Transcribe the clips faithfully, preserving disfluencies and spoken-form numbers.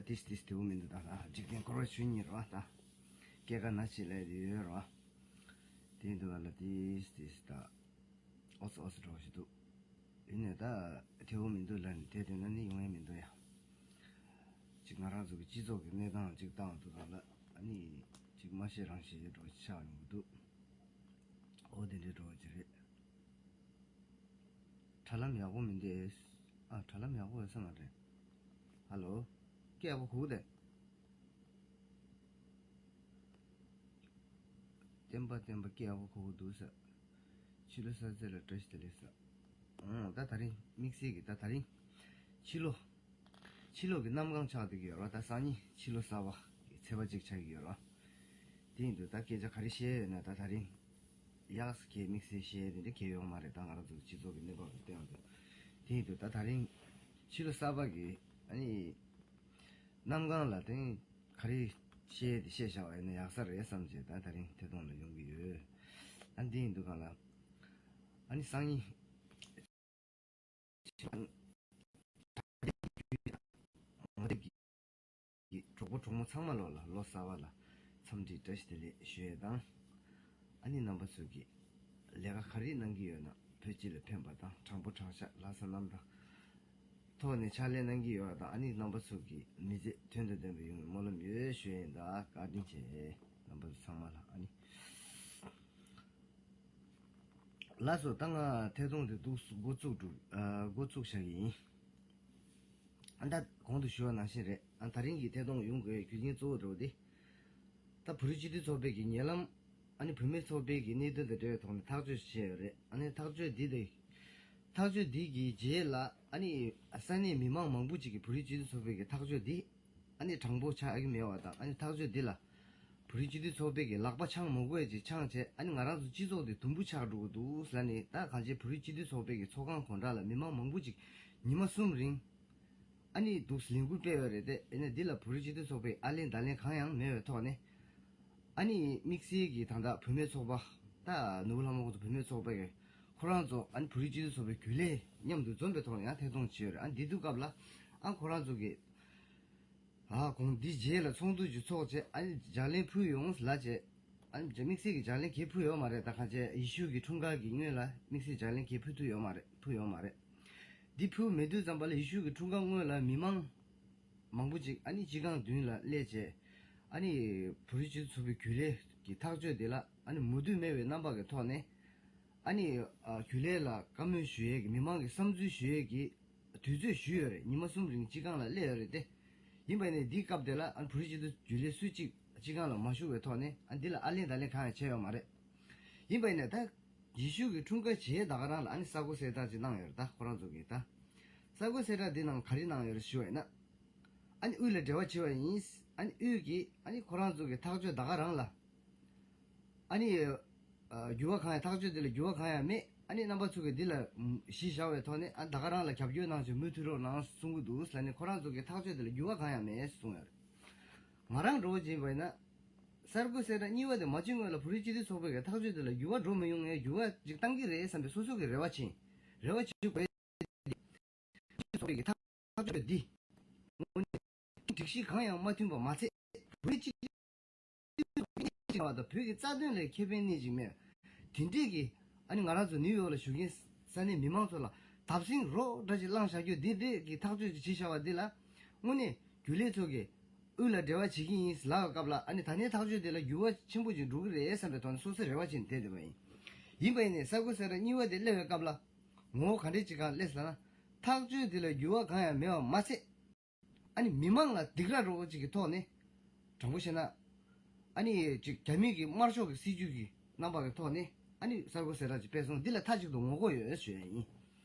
ཏིས་ཏིས་དེའུ་མི་འདུག་ད་ལ་འཇིག་རྟེན་སྐོར་བ་ཆོས་ཉིད་རོ་ད། སྐྱེ་རྒ་ན་འཆི་ལས་དེ་ཡོད་རོ། དེ་འདུག་ག་ལ་ཏིས་ཏིས་ད། ཨོ་ཙི་ཨོ་ཙི་འགྲོ་ཞིག་འདུག་ཡིན་ནས་ད་དེའུ་མི་འདུག་ལ་ནི་དེ་དེ་ན་ནི་ཡོང་ཡ་མི་འདུག་ཡ། ཅིག་ང་རང་ཚོ་གི་སྤྱི་ཚོགས་ཀྱི་གནས་སྟངས་ཅིག་བཏང་འདུག་ག་ལ་ཨ་ནི་ཅིག་མ་ཤེས་རང་ཤེས་ཡོད་འགྲོ་ཆགས་ཡོང་གི་འདུག་ཨོ་དེ་འདྲའི་འགྲོ་ཅི་རེད། དྲ་ལམ་ཡག་པོ་མི་འདུག་ཨ་དྲ་ལམ་ཡག་པོ་ཡོད་ས་མ་རེད། ཧ་ལོ། སྐད་ཡག་པོ་གོ་གི་འདུག་བསྟན་པ་བསྟན་པ་སྐད་ཡག་པོ་གོ་གི་འདུག་ས། ཕྱི་ལོ་གསར་ཚེས་ལ་བཀྲ་ཤིས་བདེ་ལེགས་ས། ཨང་ད་ད་རིང་དམིགས་བསལ་གྱི་ད་ད་རིང་ཕྱི་ལོ། ཕྱི་ལོགས་ཀྱི་གནམ་གང་ཆགས་བསྡད་ཀྱི་ཡོད་རེད་ད། སང་ཉིན་ཕྱི་ལོ་གསར་པ་གི་ཚེས་པ་གཅིག་ཆགས་ཀྱི་ཡོད་རེད། དེ་ཡིན་དུས་ད་སྐད་ཆ་ག་རེ་བཤད་ཡོད་ན་ད་ད་རིང་ཡག་ས་གི་དམིགས་བསལ་བཤད་ཡ་དེ་འདྲ་གང་ཡང་ཡོད་མ་རེད། ད་ང་རང་ཚོ་སྤྱི་ཚོགས་ཀྱི་གནས་བབ་ལ་བལྟས་ཡོང་དུས། དེ་ཡིན་དུས་ད་ད་རིང་ཕྱི་ལོ་གསར་པ་གི་ཨ་ནི་གནམ་གང་ལ་དེ་ག་རེ་བཤད་ཡ་དེ་བཤད་བཞག་པ་ཡིན་ན་ཡག་ས་རེད་བསམ་བྱས་ད་ད་རིང་ཐད་གཏོང་ལ་ཡོང་གི་ཡོད། ཨ་ནི་དེ་ཡིན་དུས་གང་ལ་ཨ་ནི་སང་ཉིན། གྲོགས་པོ་གྲོགས་མོ་ཚང་མ་ལོག་ལ་ལོ་གསར་པ་ལ་འཚམས་འདྲི་བཀྲ་ཤིས་བདེ་ལེགས་ཞུ་ཡས་དང་། ཨ་ནི་རྣམ་པ་ཚོ་གིས་ལས་ཀ་ག་རེ་གནང་གི་ཡོད་ན་བོད་སྤྱི་ལ་ཕན་པ་དང་དྲང་པོ་དྲང་བཞག་ལྷག་བསམ་རྣམ་དག་ཐོག་ནས་ཕྱག་ལས་གནང་གི་ཡོད་པ་དང་། ཨ་ནི་རྣམ་པ་ཚོ་གིས་མི་ཚེ་དོན་དང་ལྡན་པ་ཡོང་བའི་སྨོན་ལམ་ཡོད་ཞུ་ཡས་ཡིན། ད་བཀའ་དྲིན་ཆེ་རྣམ་པ་ཚོ་ཚང་མ་ལ། ཨ་ནི། ལགས་སོ། ད་ང་ཐད་གཏོང་དེ་འདུག་འགོ་བཙུགས་འགྲོ། ཨ་འགོ་བཙུགས་བཞག་གི་ཡིན། ཨ་ད་གོང་དུ་ཞུ་བ་ནང་བཞིན་རེད། ཨ་ད་རིང་གི་ཐད་གཏོང་ཡོང་དགོས་རྒྱུ་རྐྱེན་གཙོ་བོ་འདྲ་བོ་དེ། ད་བོད་རིགས་སྤྱི་མཐུན་ཚོགས་པའི་གི་ཉེ་ལམ། ཨ་ནི་བུད་མེད་ཚོགས་པའི་གི་གནད་དོན་དང་འབྲེལ་བའི་ཐོག་ནས་ཐག་གཅོད་བྱས་ཡོད་རེད། ཨ་ནི་ཐག་གཅོད་འདི་དེ། ཐག་གཅོད་འདི་གི་རྗེས་ལ་ཨ་ནི་ས་གནས་མི་མང་མང་པོ་ཅིག་གིས་བོད་རིགས་སྤྱི་མཐུན་ཚོགས་པའི་གི་ཐག་གཅོད་འདི། ཨ་ནི་དྲང་པོ་ཆགས་ཀྱི་མེད་པ་དང་། ཨ་ནི་ཐག་གཅོད་འདི་ལ་བོད་རིགས་སྤྱི་མཐུན་ཚོགས་པའི་གི་ལག་པ་འཆང་མ་དགོས་ཅིག་འཆང་བྱས། ཨ་ནི་ང་རང་ཚོ་སྤྱི་ཚོགས་འདི་དུམ་བུ་ཆགས་འགྲོ་གི་འདུག་ཟེར་ནས། ད་གང་ཅི་བོད་རིགས་སྤྱི་མཐུན་ཚོགས་པའི་གི་ཚོགས་ཁང་གོང་དྲ་ལ་མི་མང་མང་པོ་ཅིག་ཉི་མ་གསུམ་རིང་ཨ་ནི་འདུག་ལས་འགུལ་སྤེལ་ཡོད་རེད་དེ། ཨ་ནི་འདི་ལ་བོད་རིགས་སྤྱི་མཐུན་ཚོགས་པའི་ཨ་ལན་བརྡ་ལན་གང་ཡང་མེད་པའི་ཐོག་ནས། ཨ་ནི་དམིགས་བསལ་གྱི་ད་ལྟ་བུད་མེད་ཚོགས་པ། ད་ནོར་བུ་ལྷ་མོ་ཁོང་ཚོ་བུད་མེད་ཚོགས་པའི་གི་ཁོ་རང་ཚོ་ཨ་ནི་བོད་རིགས་སྤྱི་མཐུན་ཚོགས་པའི་རྒྱུན་ལས་མཉམ་དུ་འཛོམས་པའི་ཐོག་ནས་ཡང་ཐད་གཏོང་བྱས་ཡོད་རེད། ཨ་ནི་འདི་དུས་སྐབས་ལ་ཨ་ཁོ་རང་ཚོ་གི་ཨ་གོང་འདི་རྗེས་ལ་ཚོགས་འདུ་ཅིག་ཚོགས་བྱས། ཨ་ནི་ལྗགས་ལན་ཕུལ་ཡོང་ལབ་བྱས། ཨ་ནི་དམིགས་བསལ་གྱི་ལྗགས་ལན་གང་ཡང་ཕུལ་ཡོད་མ་རེད། ད་གང་བྱས་ཡེ་ཤུ་གི་འཁྲུངས་སྐར་གྱི་སྔོན་ལ་དམིགས་བསལ་ལྗགས་ལན་གང་ཡང་ཕུལ་ཐུབ་ཡོད་མ་རེད། ཕུལ་ཡོད་མ་རེད། འདི་ཕུལ་མེད་དུས་ཙམ་པ་ལ་ཡེ་ཤུ་གི་འཁྲུངས་སྐར་སྔོན་ལ་མི་མང་མང་པོ་ཅིག་ཨ་ནི་སྤྱི་ཁང་མདུན་ལ་སླེབས་བྱས། ཨ་ནི་བོད་རིགས་སྤྱི་མཐུན་ཚོགས་པའི་རྒྱུན་ལས་ཀྱི་ཐག་གཅོད་དེ་ལ་ཨ་ནི་མོས་མཐུན་མེད་པའི་རྣམ་པ་གི་ཐོག་ནས། ཨ་ནི་ཨ་རྒྱུན་ལས་ལ་བཀའ་མོལ་ཞུ་ཡས་ཀྱི་མི་མང་གི་བསམ་ཚུལ་ཞུ་ཡས་ཀྱི་དུས་ཚོད་ཞུས་ཡོད་རེད། ཉི་མ་གསུམ་རིང་སྤྱི་ཁང་ལ་སླེབས་ཡོད་རེད་དེ། ཡིན་པ་ཡིན་ནའི་འདིའི་སྐབས་དེ་ལ་ཨ་ནི་བོད་རིགས་སྤྱི་མཐུན་རྒྱུན་ལས་སུ་གཅིག་སྤྱི་ཁང་ལ་མ་ཞུགས་པའི་ཐོག་ནས། ཨ་འདི་ལ་ཨ་ལན་བརྡ་ལན་གང་ཡང་བྱས་ཡོད་མ་རེད། ཡིན་པ་ཡིན་ནའི་ད་ཡེ་ཤུ་གི་འཁྲུངས་སྐར་རྗེས་ད་ག་རང་ལ་ཨ་ནི་གསར་འགོད་གསལ་བསྒྲགས་ཅིག་གནང་ཡོད་རེད། ད་ཁོ་རང་ཚོ་གིས་ད་གསར་འགོད་གསལ་བསྒྲགས་འདི་ནང་ག་རེ་གནང་ཡོད་རེད་ཞུ་བ་ཡིན་ན། ཨ་ནི་དབུས་ལ་འབྲེལ་བ་བྱས་པ་ཡིན། ཨ་ནི་དབུས་ཀྱིས་ཨ་ནི་ཁོ་རང་ཚོ་གི་ཐག་གཅོད་ད་ག་རང་ལ། ཨ་ནི། ཨ་འགྱུར་བ་གང་ཡང་། ཐག་གཅོད་དེ་ལ་འགྱུར་བ་གང་ཡང་མེད། ཨ་ནི་རྣམ་པ་ཚོ་གིས་འདི་ལ་གཞི་བཞག་པའི་ཐོག་ནས་ཨ་ད་ག་རང་ལ་རྒྱབ་སྐྱོར་གནང་བྱས་མུ་མཐུད་རོགས་གནང་གསུང་གི་འདུག་ཟེར་ནས། ཁོ་རང་ཚོ་གི་ཐག་གཅོད་དེ་ལ་འགྱུར་བ་གང་ཡང་མེད་གསུངས་ཡོད་རེད། ང་རང་འདྲ་བོ་ཅིག་ཡིན་པ་ཡིན་ན། གསར་འགོད་གསལ་བསྒྲགས་གཉིས་པ་དེ་མ་བྱེད་སྔོན་ལ་བོད་རིགས་སྤྱི་མཐུན་ཚོགས་པའི་གི་ཐག་གཅོད་དེ་ལ་འགྱུར་བ་འགྲོ་མི་ཡོང་ངས་འགྱུར་བ་ཅིག་གཏང་གི་རེད་བསམ་པའི་སོ་སོ་གི་རེ་བ་བྱིན། རེ་བ་བྱེད་དགོས། ཚོགས་པའི་གི་ཐག་གཅོད་འདི་དངོས་གནས་སྒྲིག་གཞི་གང་ཡང་མ་མཐུན་པ་མ་ཚད། བོད་ཀྱི་སྤྱི་བ་དང་བོད་ཀྱི་རྩ་དོན་ལ་ཁེ་ཕན་སྣེ་གཅིག་མེད། དེ་འདྲས་ཀྱི་ཨ་ནི་ང་རང་ཚོ་ནིའུ་ཡོག་ལ་བཞུགས་མཁན་ས་གནས་མི་མང་ཚོ་ལ་བརྡབ་གསིག་རོགས་འདྲ་ཅིག་བསླངས་བཞག་རྒྱུ་འདི་འདྲས་ཀྱི་ཐག་གཅོད་ཅིག་བྱས་བཞག་པ་འདི་ལ་དངོས་གནས་རྒྱུན་ལས་ཚོ་གིས་དབུས་ལ་འབྲེལ་བ་བྱེད་ཀྱི་ཡིན་ལབ་པའི་སྐབས་ལ། ཨ་ནི་ད་ནས་ཐག་གཅོད་དེ་ལ་འགྱུར་བ་ཆེན་པོ་ཅིག་འགྲོ་གི་རེད་བསམ་པའི་ཐོག་ནས་སོ་སོས་རེ་བ་བྱས་ནས་བསྡད་བསྡད་པ་ཡིན། ཡིན་པ་ཡིན་ནའི་གསར་འགོད་གསལ་བསྒྲགས་གཉིས་པ་དེ་སླེབས་པའི་སྐབས་ལ་ངོ་བོ་ག་འདྲས་ཅིག་གང་སླེབས་ཟེར་ན། ཐག་གཅོད་དེ་ལ་འགྱུར་བ་གང་ཡང་མེད་པ་མ་ཚད། ཨ་ནི་མི་མང་ལ་སྡིགས་ར་རོགས་ཅིག་གི་ཐོག་ནས། དྲང་པོ་བཤད་ན། ཨ་ནི་ཅིག་རྒྱ་མི་གི་དམར་ཤོག་གི་སྲིད་ཇུས་ཀྱི་རྣམ་པ་གི་ཐོག་ནས་ཨ་ནི་གསར་འགོད་གསལ་བསྒྲགས་ཅིག་སྤེལ་སོང་། འདི་ལ་མཐའ་གཅིག་ཏུ་ངོ་རྒོལ་ཡོད་ཞུ་ཡ་ཡིན།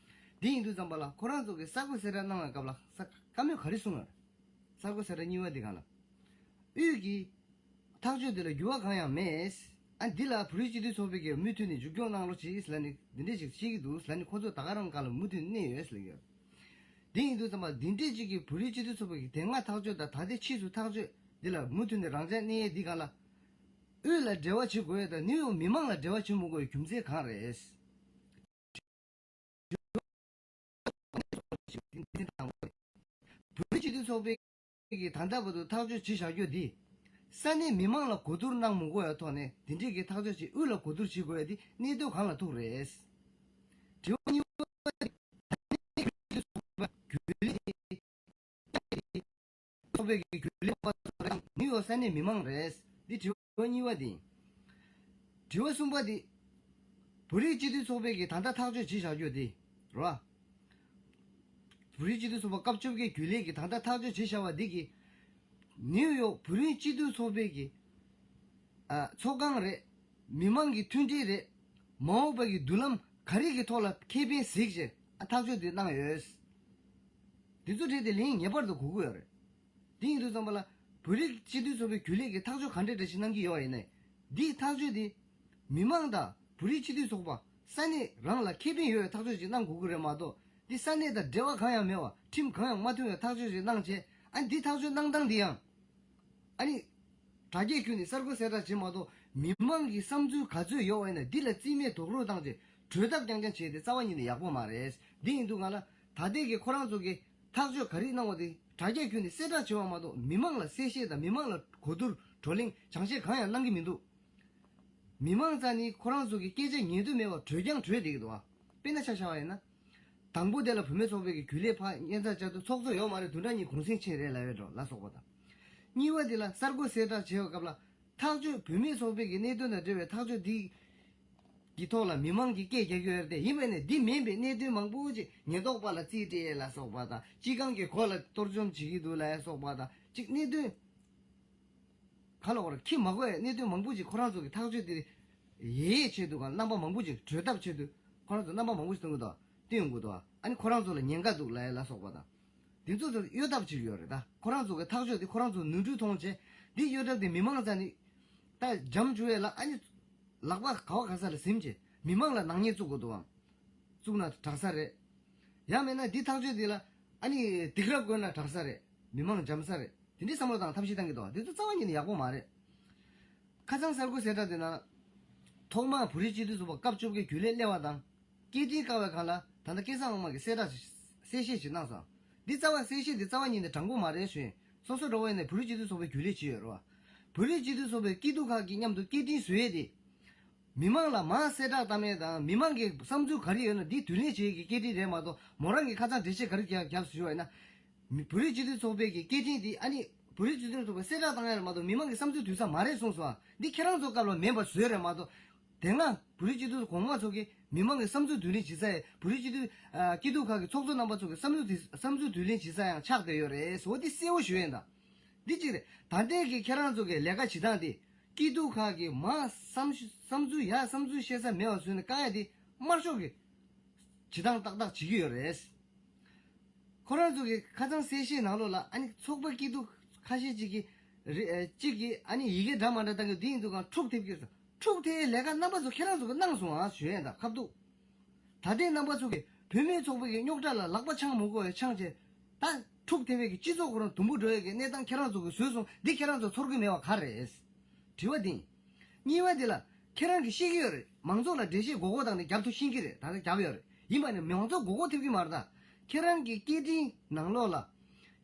འདི་ཡིན་དུས་ཙམ་པ་ལ་ཁོ་རང་ཚོ་གི་གསར་འགོད་གསལ་བསྒྲགས་གནང་བའི་སྐབས་ལ་ས་བཀའ་མོལ་ག་རེ་གསུངས་ཡོད། གསར་འགོད་གསལ་བསྒྲགས་གཉིས་པ་འདི་སྒང་ལ། དབུས་ཀྱི་ཐག་གཅོད་དེ་ལ་འགྱུར་བ་གང་ཡང་མེད། ཨ་འདི་ལ་བོད་རིགས་སྤྱི་མཐུན་ཚོགས་པའི་གི་མུ་མཐུད་ནས་མཇུག་སྐྱོང་གནང་རོགས་གྱིས་ལབ་ནས་འདི་འདྲས་ཞིག་བཤད་ཀྱི་འདུག་ལབ་ནས། ཁོ་ཚོ་ད་ག་རང་སྒང་ལ་མུ་མཐུད་ནས་གནས་ཡོད་ཟེར་གྱི་ཡོད། འདི་ཡིན་དུས་ཙམ་པ་འདི་འདྲས་ཅིག་གིས་བོད་རིགས་སྤྱི་མཐུན་ཚོགས་པ་གི་དེ་སྔ་ཐག་གཅོད་དང་ད་ལྟའི་ཕྱིས་སུ་ཐག་གཅོད་འདི་ལ་མུ་མཐུད་ནས་རང་འཇགས་གནས་ཡས་འདི་སྒང་ལ། དབུས་ལ་འབྲེལ་བ་བྱེད་དགོས་ཡས་དང་ནིའུ་ཡོག་མི་མང་ལ་འབྲེལ་བ་བྱེད་མི་དགོས་ཡས་རྒྱུ་མཚན་གང་རེད། བོད་རིགས་སྤྱི་མཐུན་ཚོགས་པའི་ གིས་ད་ལྟ་བར་དུ་ཐག་གཅོད་བྱས་བཞག་རྒྱུ་འདི། ས་གནས་མི་མང་ལ་གོ་བསྡུར་གནང་མི་དགོས་ཡ་ཐོག་ནས་དེ་འདྲས་ཀྱི་ཐག་གཅོད་ཅིག་དབུས་ལ་གོ་བསྡུར་བྱེད་དགོས་ཡ་འདི་གནད་དོན་གང་ལ་ཐུག་རེད། དྲི་བ་གཉིས་པ། རྒྱུན་ལས་ཚོགས་པའི་རྒྱུན་ལས་པ་ཚོ་རང་ནིའུ་ཡོག་ས་གནས་མི་མང་རེད། འདི་དྲི་བ་གཉིས་པ་དེ་ཡིན། དྲི་བ་གསུམ་པ་དེ། བོད་རིགས་སྤྱི་མཐུན་ཚོགས་པའི་གི་ད་ལྟ་ཐག་གཅོད་བྱས་བཞག་རྒྱུ་དེ་རེད། བོད་རིགས་སྤྱི་མཐུན་ཚོགས་པ་སྐབས་བཅོ་བརྒྱད་རྒྱུན་ལས་ཀྱི་ད་ལྟ་ཐག་གཅོད་བྱས་བཞག་པ་འདི་གི་ནིའུ་ཡོག་བོད་རིགས་སྤྱི་མཐུན་ཚོགས་པའི་གི་ཨ་ཚོགས་ཁང་རེད། མི་མང་གི་མཐུན་སྒྲིལ་རེད། མ་འོངས་པ་གི་མདུན་ལམ་ག་རེ་གི་ཐོག་ལ་ཁེ་ཕན་གཟིགས་བྱས་ཨ་ཐག་གཅོད་དེ་གནང་ཡོད། འདི་ཚོ་གྲས་དེ་ལན་ངེས་པར་དུ་གོ་གི་ཡོད་རེད། དེ་ཡིན་དུས་ཙམ་པ་ལ་བོད་རིགས་སྤྱི་མཐུན་ཚོགས་པའི་རྒྱུན་ལས་ཀྱི་ཐག་གཅོད་ག་འདྲ་འདྲ་ཞིག་གནང་གི་ཡོད་ཡིན་ནའི། འདིའི་ཐག་གཅོད་དེ་མི་མང་དང་བོད་རིགས་སྤྱི་མཐུན་ཚོགས་པ་ས་གནས་རང་ལ་ཁེ་ཕན་ཡོད་པའི་ཐག་གཅོད་ཅིག་གནང་དགོས་ཀྱི་རེད་མ་གཏོགས། འདི་ས་གནས་དང་འབྲེལ་བ་གང་ཡང་མེད་པ་ཁྲིམས་གང་ཡང་མ་མཐུན་པའི་ཐག་གཅོད་ཅིག་གནང་བྱས། ཨ་ནི་འདི་ཐག་གཅོད་གནང་སྟངས་འདི་ཡང་ཨ་ནི་དྲ་རྒྱའི་བརྒྱུད་ནས་གསར་འགོད་གསལ་བསྒྲགས་བྱེད་མ་གཏོགས། མི་མང་གི་བསམ་ཚུལ་ག་ཚོད་ཡོད་པ་ཡིན་ན་འདི་ལ་རྩིས་མེད་རྡོག་རོལ་བཏང་བྱས་གྲོས་ཐག་རྐྱང་རྐྱང་བྱས་ཏེ་རྩ་བ་ཉིད་ནས་ཡག་པོ་མ་རེད། འདི་ཡིན་དུས་ང་ལ་ད་ལྟའི་གི་ཁོ་རང་ཚོ་གི་ཐག་གཅོད་ག་རེ་གནང་བ་དེ་དྲ་རྒྱའི་བརྒྱུད་ནས་གསལ་བསྒྲགས་བྱས་པ་མ་གཏོགས། མི་མང་ལ་གསལ་བཤད་དང་མི་མང་ལ་གོ་བསྡུར་བགྲོ་གླེང་སྦྱང་བཤད་གང་ཡང་གནང་གི་མི་འདུག་མི་མང་རྩ་ནས་ཁོ་རང་ཚོ་གི་སྐད་ཆ་ཉན་འདོད་མེད་པར་གྲོས་ཀྱང་གྲོས་བསྡད་ཀྱི་འདུག་བ། དཔེར་ན་ཆ་བཞག་པ་ཡིན་ན། དང་པོ་དེ་ལ་བུད་མེད་ཚོགས་པའི་གི་རྒྱུན་ལས་ཕར་སྙན་སེང་བཅར་དུས་ཚོགས་གཙོ་ཡོད་མ་རེད། བདུན་ཕྲག་གཉིས་གུང་སེང་ཕྱིན་རེད་ལབ་ཡོད་འགྲོ་ལ་སོགས་པ་དང་། གཉིས་པ་དེ་ལ་གསར་འགོད་གསལ་བསྒྲགས་བྱས་པའི་སྐབས་ལ། ཐག་གཅོད་བུད་མེད་ཚོགས་པའི་གི་གནད་དོན་དང་འབྲེལ་བའི་ཐག་གཅོད་འདི་གི་ཐོག་ལ་མི་མང་གིས་སྐད་རྒྱག་གི་ཡོད་རེད་དེ། ཡིན་པ་ནས་འདི་མིན་པའི་གནད་དོན་མང་པོ་ཅིག་ཉེན་རྟོག་པ་ལ་རྩིས་སྤྲད་ལ་སོགས་པ་དང་། སྤྱི་ཁང་གི་སྒོ་ལ་གཏོར་བཅོམ་བྱེད་ཀྱི་འདུག་ལ་སོགས་པ་དང་། ཅིག་གནད་དོན་ག་ལ་བར་ཁྱི་མ་གོ་བའི་གནད་དོན་མང་པོ་ཅིག་ཁོ་རང་ཚོ་གི་ཐག་གཅོད་དེ་ཡེ་ཡེ་ཆེད་དུ་གང་རྣམ་པ་མང་པོ་ཅིག་གྲོས་ཐབས་ཆེད་དུ་ཁོ་རང་ཚོ་རྣམ་པ་མང་པོ་ཞིག་གཏོང་གི་འདུག་བསྟན་ཡོང་གི་འདུག་ཨ་ནི་ཁོ་རང་ཚོ་ལ་ཉེན་ཁ་འདུག་ལ་ལ་སོགས་པ་དང་། དེ་ཚོ་ཚོ་གཡོ་ཐབས་བྱེད་ཀྱི་ཡོད་རེད་ད། ཁོ་རང་ཚོ་གི་ཐག་གཅོད་དེ་ཁོ་རང་ཚོ་ནོར་འཁྲུལ་མཐོང་བྱས། འདི་གཡོ་ཐབས་དེ་མི་མང་རྩ་ནས་ད་འཇམ་བཅུག་ཡས་ལ། ཨ་ནི་ལག་པ་ག་བ་ག་ས་ལ་ཟིན་བྱས་མི་མང་ལ་ནག་ཉེས་བཙུགས་དགོས་འདུག་ཨང་། བཙུགས་ན་དྲག་ས་རེད། ཡང་མིན་ན་འདི་ཐག་གཅོད་འདི་ལ་ཨ་ནི་སྡིགས་ར་བསྐུལ་ན་དྲག་ས་རེད། མི་མང་འཇམ་ས་རེད། དེ་འདྲའི་བསམ་བློ་བཏང་ཐབས་ཤེས་བཏང་གི་འདུག་འདི་ཚོ་རྩ་བ་ཉིད་ནས་ཡག་པོ་མ་རེད། ཁ་སང་གསར་འགོད་གསལ་བསྒྲགས་དེ་ནང་། ཐོག་མར་བོད་རིགས་སྤྱི་མཐུན་ཚོགས་པ་སྐབས་བཅོ་བརྒྱད་རྒྱུན་ལས་སླེབས་པ་དང་། སྐད་འཕྲིན་བཀག་པའི་སྒང་ལ་ད་ལྟ་སྐལ་བཟང་དབང་མོ་གིས་གསལ་བསྒྲགས་གསལ་བཤད་ཅིག་གནང་སོང་། འདི་རྩ་བ་གསལ་བཤད་འདི་རྩ་བ་ཉིད་ནས་དྲང་པོ་མ་རེད་ཞུ་ཡིན། སོ་སོ་འདྲ་བོ་ཡིན་ནའི་བོད་རིགས་སྤྱི་མཐུན་ཚོགས་པའི་རྒྱུན་ལས་བྱས་ཡོད་རེད་བ། བོད་རིགས་སྤྱི་མཐུན་ཚོགས་པའི་སྐྱིད་སྡུག་ཁག་གི་མཉམ་དུ་སྐད་འཕྲིན་བཟོ་ཡས་དེ། མི་མང་ལ་མར་གསལ་བསྒྲགས་བཏང་ཡས་དང་མི་མང་གི་བསམ་ཚུལ་ག་རེ་ཡོད་ན་འདི་བསྡུ་ལེན་བྱེད་ཡས་ཀྱི་སྐད་འཕྲིན་རེད་མ་གཏོགས། མོ་རང་གིས་ཁ་སང་འགྲེལ་བཤད་ག་རེ་རྒྱབ་རྒྱབ་ཞུ་བ་ཡིན་ན། མི་བོད་རིགས་སྤྱི་མཐུན་ཚོགས་པའི་གི་སྐད་འཕྲིན་འདི་ཨ་ནི་བོད་རིགས་སྤྱི་མཐུན་ཚོགས་པའི་གསལ་བསྒྲགས་བཏང་ཡས་མ་གཏོགས་མི་མང་གི་བསམ་ཚུལ་བསྡུ་ས་མ་རེད་གསུངས་སོང་ཨ། འདི་ཁྱེད་རང་ཚོ་སྐབས་ལ་མིན་པ་བཟོས་རེད་མ་གཏོགས། དེ་སྔ་བོད་རིགས་སྤྱི་མཐུན་གོང་མ་ཚོ་གིས་མི་མང་གི་བསམ་ཚུལ་བསྡུ་ལེན་བྱེད་ས་ཡས། བོད་རིགས་སྤྱི་མཐུན་ཨ་སྐྱིད་སྡུག་ཁག་གི་ཚོགས་གཙོ་རྣམ་པ་ཚོ་གི་བསམ་ཚུལ་དེ་བསམ་ཚུལ་བསྡུ་ལེན་བྱེད་ས་ཡང་ཆགས་བསྡད་ཡོད་རེད་ཟེར་བ་འདི་གསལ་བོ་ཞུ་ཡས་ད། འདི་གཅིག་རེད། ད་ལྟའི་གི་ཁྱེད་རང་ཚོ་གི་ལས་ཀ་བྱེད་སྟངས་དེ། སྐྱིད་སྡུག་ཁག་གི་མ་བསམ་བསམ་ཚུལ་ཡ་བསམ་ཚུལ་བཤད་ས་མེད་པ་བཟོས་ནས་བཀག་ཡ་དེ་དམར་ཤོག་གི་བྱེད་སྟངས་ཏག་ཏག་བྱེད་ཀྱི་ཡོད་རེད། ཁོ་རང་ཚོ་གི་ཁ་སང་གསལ་བཤད་ནང་ལོགས་ལ་ཨ་ནི་ཚོགས་པ་སྐྱིད་སྡུག་ཁ་ཤས་ཅིག་གི་རེ་ཨ་གཅིག་གིས་ཨ་ནི་ཡི་གེ་འདྲ་མ་འདྲ་བཏང་གི་འདི་ཡིན་འདུག་གང་འཁྲུག་ཐེབས་ཀྱི་རེད། འཁྲུག་ཐེབས་ལས་ཀ་རྣམ་པ་ཚོ་ཁྱེད་རང་ཚོ་གི་གནང་སོང་ཨ་ཞུ་ཡས་ད་ཁ་བསྡུ། ད་ལྟའི་རྣམ་པ་ཚོ་གིས་བུད་མེད་ཚོགས་པ་གི་རྙོག་དྲ་ལ་ལག་པ་འཆང་མི་དགོས་པའི་འཆང་བྱས། ད་འཁྲུག་ཐེབས་པའི་གི་སྤྱི་ཚོགས་ཁོ་རང་དུམ་བུ་འགྲོ་ཡས་ཀྱི་གནས་སྟངས་ཁྱེད་རང་ཚོ་གིས་བཟོས་སོང་། འདི་ཁྱེད་རང་ཚོ་ཚོར་གི་མེད་པ་ག་རེ་རེད། དྲི་བ་འདི། གཉིས་པ་འདི་ལ་ཁྱེད་རང་གིས་ཤེས་ཀྱི་ཡོད་རེད། མང་ཚོགས་ལ་འགྲེལ་བཤད་མགོ་སྐོར་བཏང་ནས་རྒྱབ་ཐུབ་ཤེས་ཀྱི་རེད། ད་ལྟ་རྒྱབ་ཡོད་རེད། ཡིན་པ་ནི་མང་ཚོགས་མགོ་སྐོར་ཐེབས་ཀྱི་མ་རེད་ད། ཁྱེད་རང་གི་སྐད་འཕྲིན་ནང་ལོགས་ལ་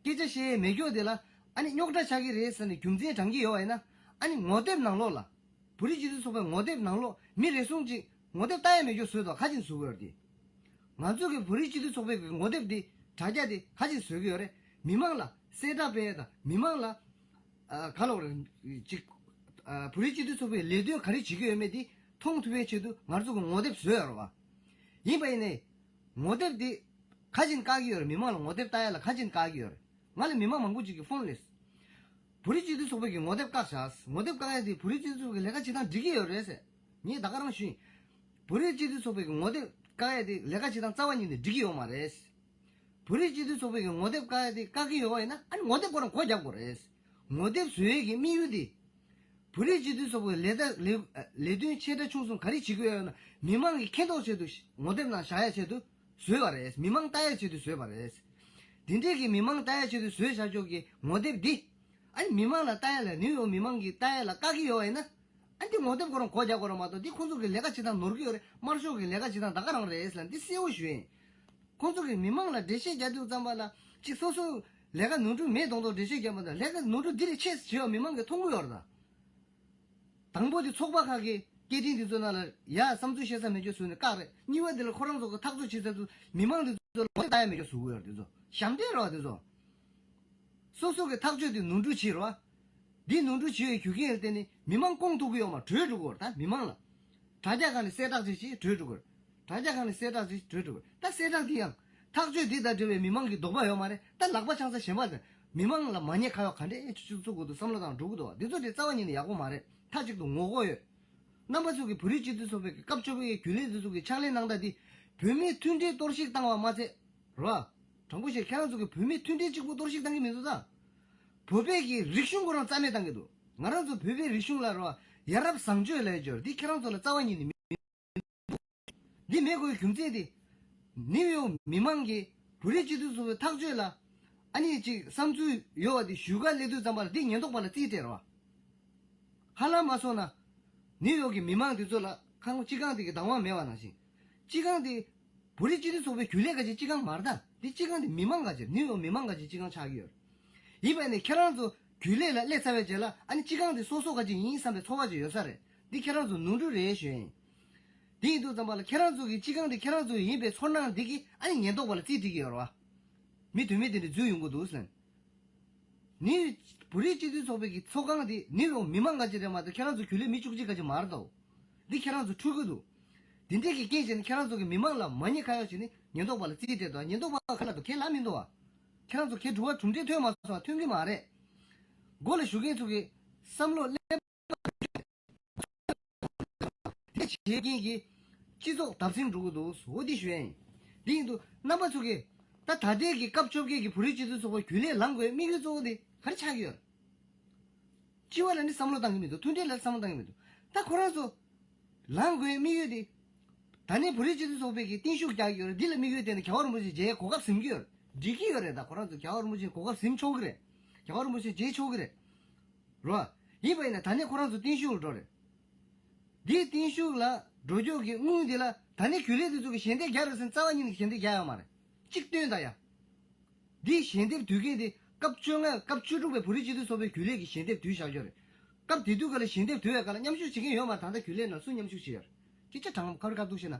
སྐད་ཆ་བཤད་ཡས་མེད་སྐྱོ་དེ་ལ་ཨ་ནི་རྙོག་དྲ་ཆགས་ཀྱི་རེད་ཟེར་ནས་རྒྱུ་མཚན་དྲངས་ཀྱི་ཡོད་པ་ཡིན་ན། ཨ་ནི་ངོ་དེབ་ནང་ལོགས་ལ། བོད་རིགས་སྤྱི་མཐུན་ཚོགས་པའི་ངོ་དེབ་ནང་ལོགས་མི་རེ་ཟུང་ཅིག་ངོ་དེབ་ལྟ་ཡ་མེད་རྒྱུ་བཟོས་དོ་ཁ་ཅིག་བཟོ་གི་ཡོད་རེད་དེ། ང་ཚོ་གི་བོད་རིགས་སྤྱི་མཐུན་ཚོགས་པའི་གི་ངོ་དེབ་འདི་དྲ་རྒྱ་དེ་ཁ་ཅིག་བཟོ་གི་ཡོད་རེད། མི་མང་ལ་གསལ་བསྒྲགས་སྤེལ་ཡ་དང་མི་མང་ལ་ཨ་ག་ལ་བར་ཅིག་ཨ་བོད་རིགས་སྤྱི་མཐུན་ཚོགས་པའི་ལས་དོན་ག་རེ་བྱེད་ཀྱི་ཡོད་མེད་དེ་མཐོང་ཐུབ་པའི་ཆེད་དུ་ང་ཚོ་གི་ངོ་དེབ་བཟོས་ཡོད་རེད་བ། ཡིན་པ་ཡིན་ནའི་ངོ་དེབ་འདི་ཁ་ཅིག་བཀག་གི་ཡོད་རེད། མི་མང་ལ་ངོ་དེབ་ལྟ་ཡ་ལ་ཁ་ཅིག་བཀག་གི་ཡོད་རེད། ང་ལ་མི་མང་མང་པོ་ཅིག་གིས་ཕོན་སླེབས། བོད་རིགས་སྤྱི་མཐུན་ཚོགས་པའི་གི་ངོ་དེབ་བཀག་བཞག་ངོ་དེབ་བཀག་ཡ་དེ་བོད་རིགས་སྤྱི་མཐུན་ཚོགས་ཀྱི་ལས་ཀ་བྱེད་སྟངས་འགྲིག་གི་ཡོད་རེད་ཟེར། ངས་ད་ག་རང་ཞུས་ཡིན། བོད་རིགས་སྤྱི་མཐུན་ཚོགས་པའི་གི་ངོ་དེབ་བཀག་ཡ་དེ་ལས་ཀ་བྱེད་སྟངས་རྩ་བ་ཉིད་ནས་འགྲིག་གི་ཡོད་མ་རེད། བོད་རིགས་སྤྱི་མཐུན་ཚོགས་པའི་གི་ངོ་དེབ་བཀག་ཡ་དེ་བཀག་གི་ཡོད་པ་ཡིན་ན་ཨ་ནི་ངོ་དེབ་ཁོ་རང་སྒོ་རྒྱག་དགོས་རེད། ངོ་དེབ་བཟོ་ཡས་ཀྱི་དམིགས་ཡུལ་དེ། བོད་རིགས་སྤྱི་མཐུན་ཚོགས་པའི་ལས་ད་ལས་ལས་དོན་ཆེ་ཕྲ་ཆུང་གསུམ་ག་རེ་བྱེད་ཀྱི་ཡོད་ན་མི་མང་གི་མཁྱེན་རྟོགས་ཆེད་དུ་ངོ་དེབ་ནང་བཞག་ཡ་ཆེད་དུ་བཟོས་པ་རེད། མི་མང་ལྟ་ཡ་ཆེད་དུ་བཟོས་པ་རེད། འདི་འདྲས་ཀྱི་མི་མང་ལྟ་ཡ་ཆེད་དུ་བཟོས་བཞག་ཆོག་གི་ངོ་དེབ་འདི། ཨ་ནི་མི་མང་ལ་ལྟ་ཡ་ལ་ནིའུ་ཡོག་མི་མང་གིས་ལྟ་ཡ་ལ་བཀག་གི་ཡོད་པ་ཡིན་ན། ཨ་འདི་ངོ་དེབ་ཁོ་རང་སྒོ་རྒྱག་དགོས་རེད་མ་གཏོགས་འདི་ཁོང་ཚོ་གི་ལས་ཀ་བྱེད་སྟངས་ནོར་གི་ཡོད་རེད། དམར་ཤོག་གི་ལས་ཀ་བྱེད་སྟངས་ད་ག་རང་རེད་ཟེར་ལ་འདི་གསལ་བོ་ཞུ་ཡིན། ཁོང་ཚོ་གི་མི་མང་ལ་འགྲེལ་བཤད་རྒྱག་དུས་ཙམ་པ་ལ་ཅིག་སོ་སོ་ ལས་ཀ་ནོར་འཁྲུལ་མེད་མདོག་མདོག་འགྲེལ་བཤད་རྒྱབ་པ་དང་། ལས་ཀ་ནོར་འཁྲུལ་འདི་རེད་ཆེ་ཟེར་བ་མི་མང་གིས་མཐོང་གི་ཡོད་རེད་ད། དང་པོ་དེ་ཚོགས་པ་ཁག་གི་སྐད་འཕྲིན་འདི་ཚོ་ནང་ལ་ཡ་བསམ་ཚུལ་བཤད་ས་མེད་ཆོག་བཟོས་ནས་བཀག་རེད། གཉིས་པ་དེ་ལ་ཁོ་རང་ཚོ་གི་ཐག་གཅོད་བྱེད་ས་དུ་མི་མང་འདི་ཚོ་ལ་ངོ་ལྟ་ཡ་མེད་ཆོག་བཟོ་གི་ཡོད་རེད། འདི་ཚོ་ཞབས་འདྲེན་རེད་བ། འདི་ཚོ་སོ་སོ་གི་ཐག་གཅོད་དེ་ནོར་འཁྲུལ་བྱེད་རེད་བ། འདི་ནོར་འཁྲུལ་བྱེད་ཡོད་རྒྱུ་རྐྱེན་ལ་བརྟེན་ནས་མི་མང་སྐོང་ཐུབ་ཀྱི་ཡོད་མ་རེད། གྲོས་འགྲོ་གི་ཡོད་རེད་ད་མི་མང་ལ། དྲ་རྒྱ་སྒང་ནས་གསལ་བསྒྲགས་ཅིག་བྱས་གྲོས་འགྲོ་གི་རེད། དྲ་རྒྱ་སྒང་ནས་གསལ་བསྒྲགས་ཅིག་གྲོས་འགྲོ་གི་རེད། ད་གསལ་བསྒྲགས་འདི་ཡང་ཐག་གཅོད་འདི་དང་འབྲེལ་བའི་མི་མང་གི་དོགས་པ་ཡོད་མ་རེད། ད་ལག་པ་འཆང་ས་གཞན་པ་དང་མི་མང་ལ་མ་ཉེས་ཁ་གཡོག་ག་འདྲས་ཅིག་བཙུགས་དགོས་འདུག་བསམ་བློ་བཏང་འགྲོ་གི་འདུག་བ། འདི་ཚོ་དེ་རྩ་བ་ཉིད་ནས་ཡག་པོ་མ་རེད། མཐའ་གཅིག་ཏུ་ངོ་རྒོལ་ཡོད། རྣམ་པ་ཚོ་གི་བོད་རིགས་སྤྱི་མཐུན་ཚོགས་པའི་གི་སྐབས་བཅོ་ལྔའི་རྒྱུན་ལས་འདི་ཚོ་གི་ཕྱག་ལས་གནང་སྟངས་འདི་བོད་མིའི་མཐུན་སྒྲིལ་གཏོར་བཤིག་བཏང་བ་མ་ཚད་རོ། དྲང་པོ་བཤད་ཁྱེད་རང་ཚོ་གི་བོད་མིའི་མཐུན་སྒྲིལ་གཅིག་པུ་གཏོར་བཤིག་བཏང་གི་མི་འདུག་ད། བོད་པའི་གི་རིག་གཞུང་ཁོ་རང་རྩ་མེད་བཏང་གི་འདུག་ང་རང་ཚོ་བོད་པའི་རིག་གཞུང་ལ་རོ། ཡ་རབས་བཟང་སྤྱོད་ལས་སྦྱོར་འདི་ཁྱེད་རང་ཚོ་ལ་རྩ་བ་ཉིད་ནས་མི། འདི་མེད་དགོས་རྒྱུ་མཚན་དེ། ནིའུ་ཡོག་མི་མང་གིས་བོད་རིགས་སྤྱི་མཐུན་ཚོགས་པའི་ཐག་གཅོད་ལ། ཨ་ནི་ཅིག་བསམ་ཚུལ་ཡོད་པ་དེ་ཞུ་ག་སླེབས་དུས་ཙམ་པ་ལ་འདི་ཉེན་རྟོག་པ་ལ་རྩིས་སྤྲད་རོགས། ཧ་ལམ་མ་སོང་ན། ནིའུ་ཡོག་གི་མི་མང་དེ་ཚོ་ལ་ཁང་སྤྱི་ཁང་དེ་གི་བདག་དབང་མེད་པ་ནང་བཞིན། སྤྱི་ཁང་དེ། བོད་རིགས་སྤྱི་མཐུན་ཚོགས་པའི་རྒྱུན་ལས་ག་ཅིག་སྤྱི་ཁང་མ་རེད་ད། འདི་སྤྱི་ཁང་དེ་མི་མང་ག་ཅིག་ནིའུ་ཡོག་མི་མང་ག་ཅིག་སྤྱི་ཁང་ཆགས་ཀྱི་ཡོད་རེད། ཡིན་པ་ནི་ཁྱེད་རང་ཚོ་རྒྱུན་ལས་ལ་སླེབས་ཚར་བའི་རྗེས་ལ་ཨ་ནི་སྤྱི་ཁང་དེ་སོ་སོ་ག་ཅིག་ཡིན་བསམ་པའི་ཚོར་བ་ཅིག་ཡོད་ས་རེད། འདི་ཁྱེད་རང་ཚོ་ནོར་འཁྲུལ་རེད་ཞུ་ཡིན། དེ་ཡིན་དུས་ཙམ་པ་ལ་ཁྱེད་རང་ཚོ་གི་སྤྱི་ཁང་དེ་ཁྱེད་རང་ཚོ་ཡིན་པའི་ཚོར་སྣང་འདི་གིས་ཨ་ནི་ཉེན་རྟོག་པ་ལ་རྩིས་སྤྲད་ཀྱི་ཡོད་རེད་བ། མི་དུ་མི་དེ་འདྲ་འཛུལ་ཡོང་གི་འདུག་ཟེར། ནི། བོད་རིགས་སྤྱི་མཐུན་ཚོགས་པའི་གི་ཚོགས་ཁང་དེ་ནིའུ་ཡོག་མི་མང་ག་ཅིག་རེད་མ་གཏོགས་ཁྱེད་རང་ཚོ་རྒྱུན་ལས་མི་བཅུ་གཅིག་ག་ཅིག་མ་རེད་དོ། འདི་ཁྱེད་རང་ཚོ་འཁྲུལ་གི་འདུག་འདི་འདྲས་ཀྱི་རྐྱེན་བྱས་ནས་ཁྱེད་རང་ཚོ་གི་མི་མང་ལ་མ་ཉེས་ཁ་གཡོག་བྱས་ནས་ཉེན་རྟོག་པ་ལ་རྩིས་སྤྲད་དོ། ཉེན་རྟོག་པ་ག་ལ་འདུག་ཁས་ལ་མི་འདུག་བ། ཁྱེད་རང་ཚོ་ཁས་འགྲོ་བ་གྲུབ་འབྲས་ཐོན་མ་སོང་བ། ཐོན་གི་མ་རེད། མགོ་ལ་བཞུགས་མཁན་ཚོ་གི་བསམ་བློ་ལེན། དེ་བྱེད་མཁན་གྱི་སྤྱི་ཚོགས་བརྡབ་གསིག་འགྲོ་གི་འདུག་འོ་དེ་ཞུ་ཡ་ཡིན། དེ་ཡིན་དུས་རྣམ་པ་ཚོ་གིས་ད་ད་ལྟའི་གི་སྐབས་བཅོ་བརྒྱད་ཀྱི་བོད་རིགས་སྤྱི་མཐུན་ཚོགས་པའི་རྒྱུན་ལས་ལངས་དགོས་དམིགས་ཡུལ་གཙོ་བོ་དེ་ག་རེ་ཆགས་ཀྱི་ཡོད། སྤྱི་བ་ལ་ནི་བསམ་བློ་བཏང་གི་མི་འདུག་མཐུན་སྒྲིལ་ལ་བསམ་བློ་བཏང་གི་མི་འདུག་ད་ཁོ་རང་ཚོ་ལངས་དགོས་དམིགས་ཡུལ་དེ། ད་ནི་བོད་རིགས་སྤྱི་མཐུན་ཚོགས་པའི་གི་བརྟན་བཞུགས་རྒྱག་གི་ཡོད་རེད། འདི་ལ་དམིགས་ཡུལ་བསྟན་ནས་རྒྱལ་བ་རིན་པོ་ཆེ་མཇལ་གོ་སྐབས་ཟིན་གྱི་ཡོད་རེད། འགྲིག་གི་ཡོད་རེད། ད་ཁོ་རང་ཚོ་རྒྱལ་བ་རིན་པོ་ཆེ་གོ་སྐབས་ཟིན་ཆོག་གི་རེད། རྒྱལ་བ་རིན་པོ་ཆེ་མཇལ་ཆོག་གི་རེད། རོ། ཡིན་པ་ཡིན་ན་ད་ནི་ཁོ་རང་ཚོ་བརྟན་བཞུགས་ལ་འགྲོ་རེད། འདིའི་བརྟན་བཞུགས་ལ་འགྲོ་རྒྱུ་གི་དངུལ་འདི་ལ་ད་ནི་རྒྱུན་ལས་དེ་ཚོ་གི་ཞལ་འདེབས་རྒྱག་རེད་ཟེར་ན་རྩ་བ་ཉིད་ནས་ཞལ་འདེབས་རྒྱག་ཡོད་མ་རེད། གཅིག་སྟོན་ད་ཡ། འདིའི་ཞལ་འདེབས་དུས་མཁན་དེ་སྐབས་བཅོ་ལྔ་སྐབས་བཅུ་དྲུག་པའི་བོད་རིགས་སྤྱི་མཐུན་ཚོགས་པའི་རྒྱུན་ལས་ཀྱི་ཞལ་འདེབས་དུས་བཞག་རྒྱུ་རེད། སྐབས་དེ་དུས་ག་ལ་ཞལ་འདེབས་དུས་ཡ་ག་ལ་མཉམ་ཞུགས་བྱེད་མཁན་ཡོད་མ་རེད། ད་ལྟ་རྒྱུན་ལས་ནང་སུ་མཉམ་ཞུགས་བྱེད་ཡོད་རེད། སྐད་ཆ་དྲང་ཁ་རི་ཁ་ཐུག་བཤད་ན།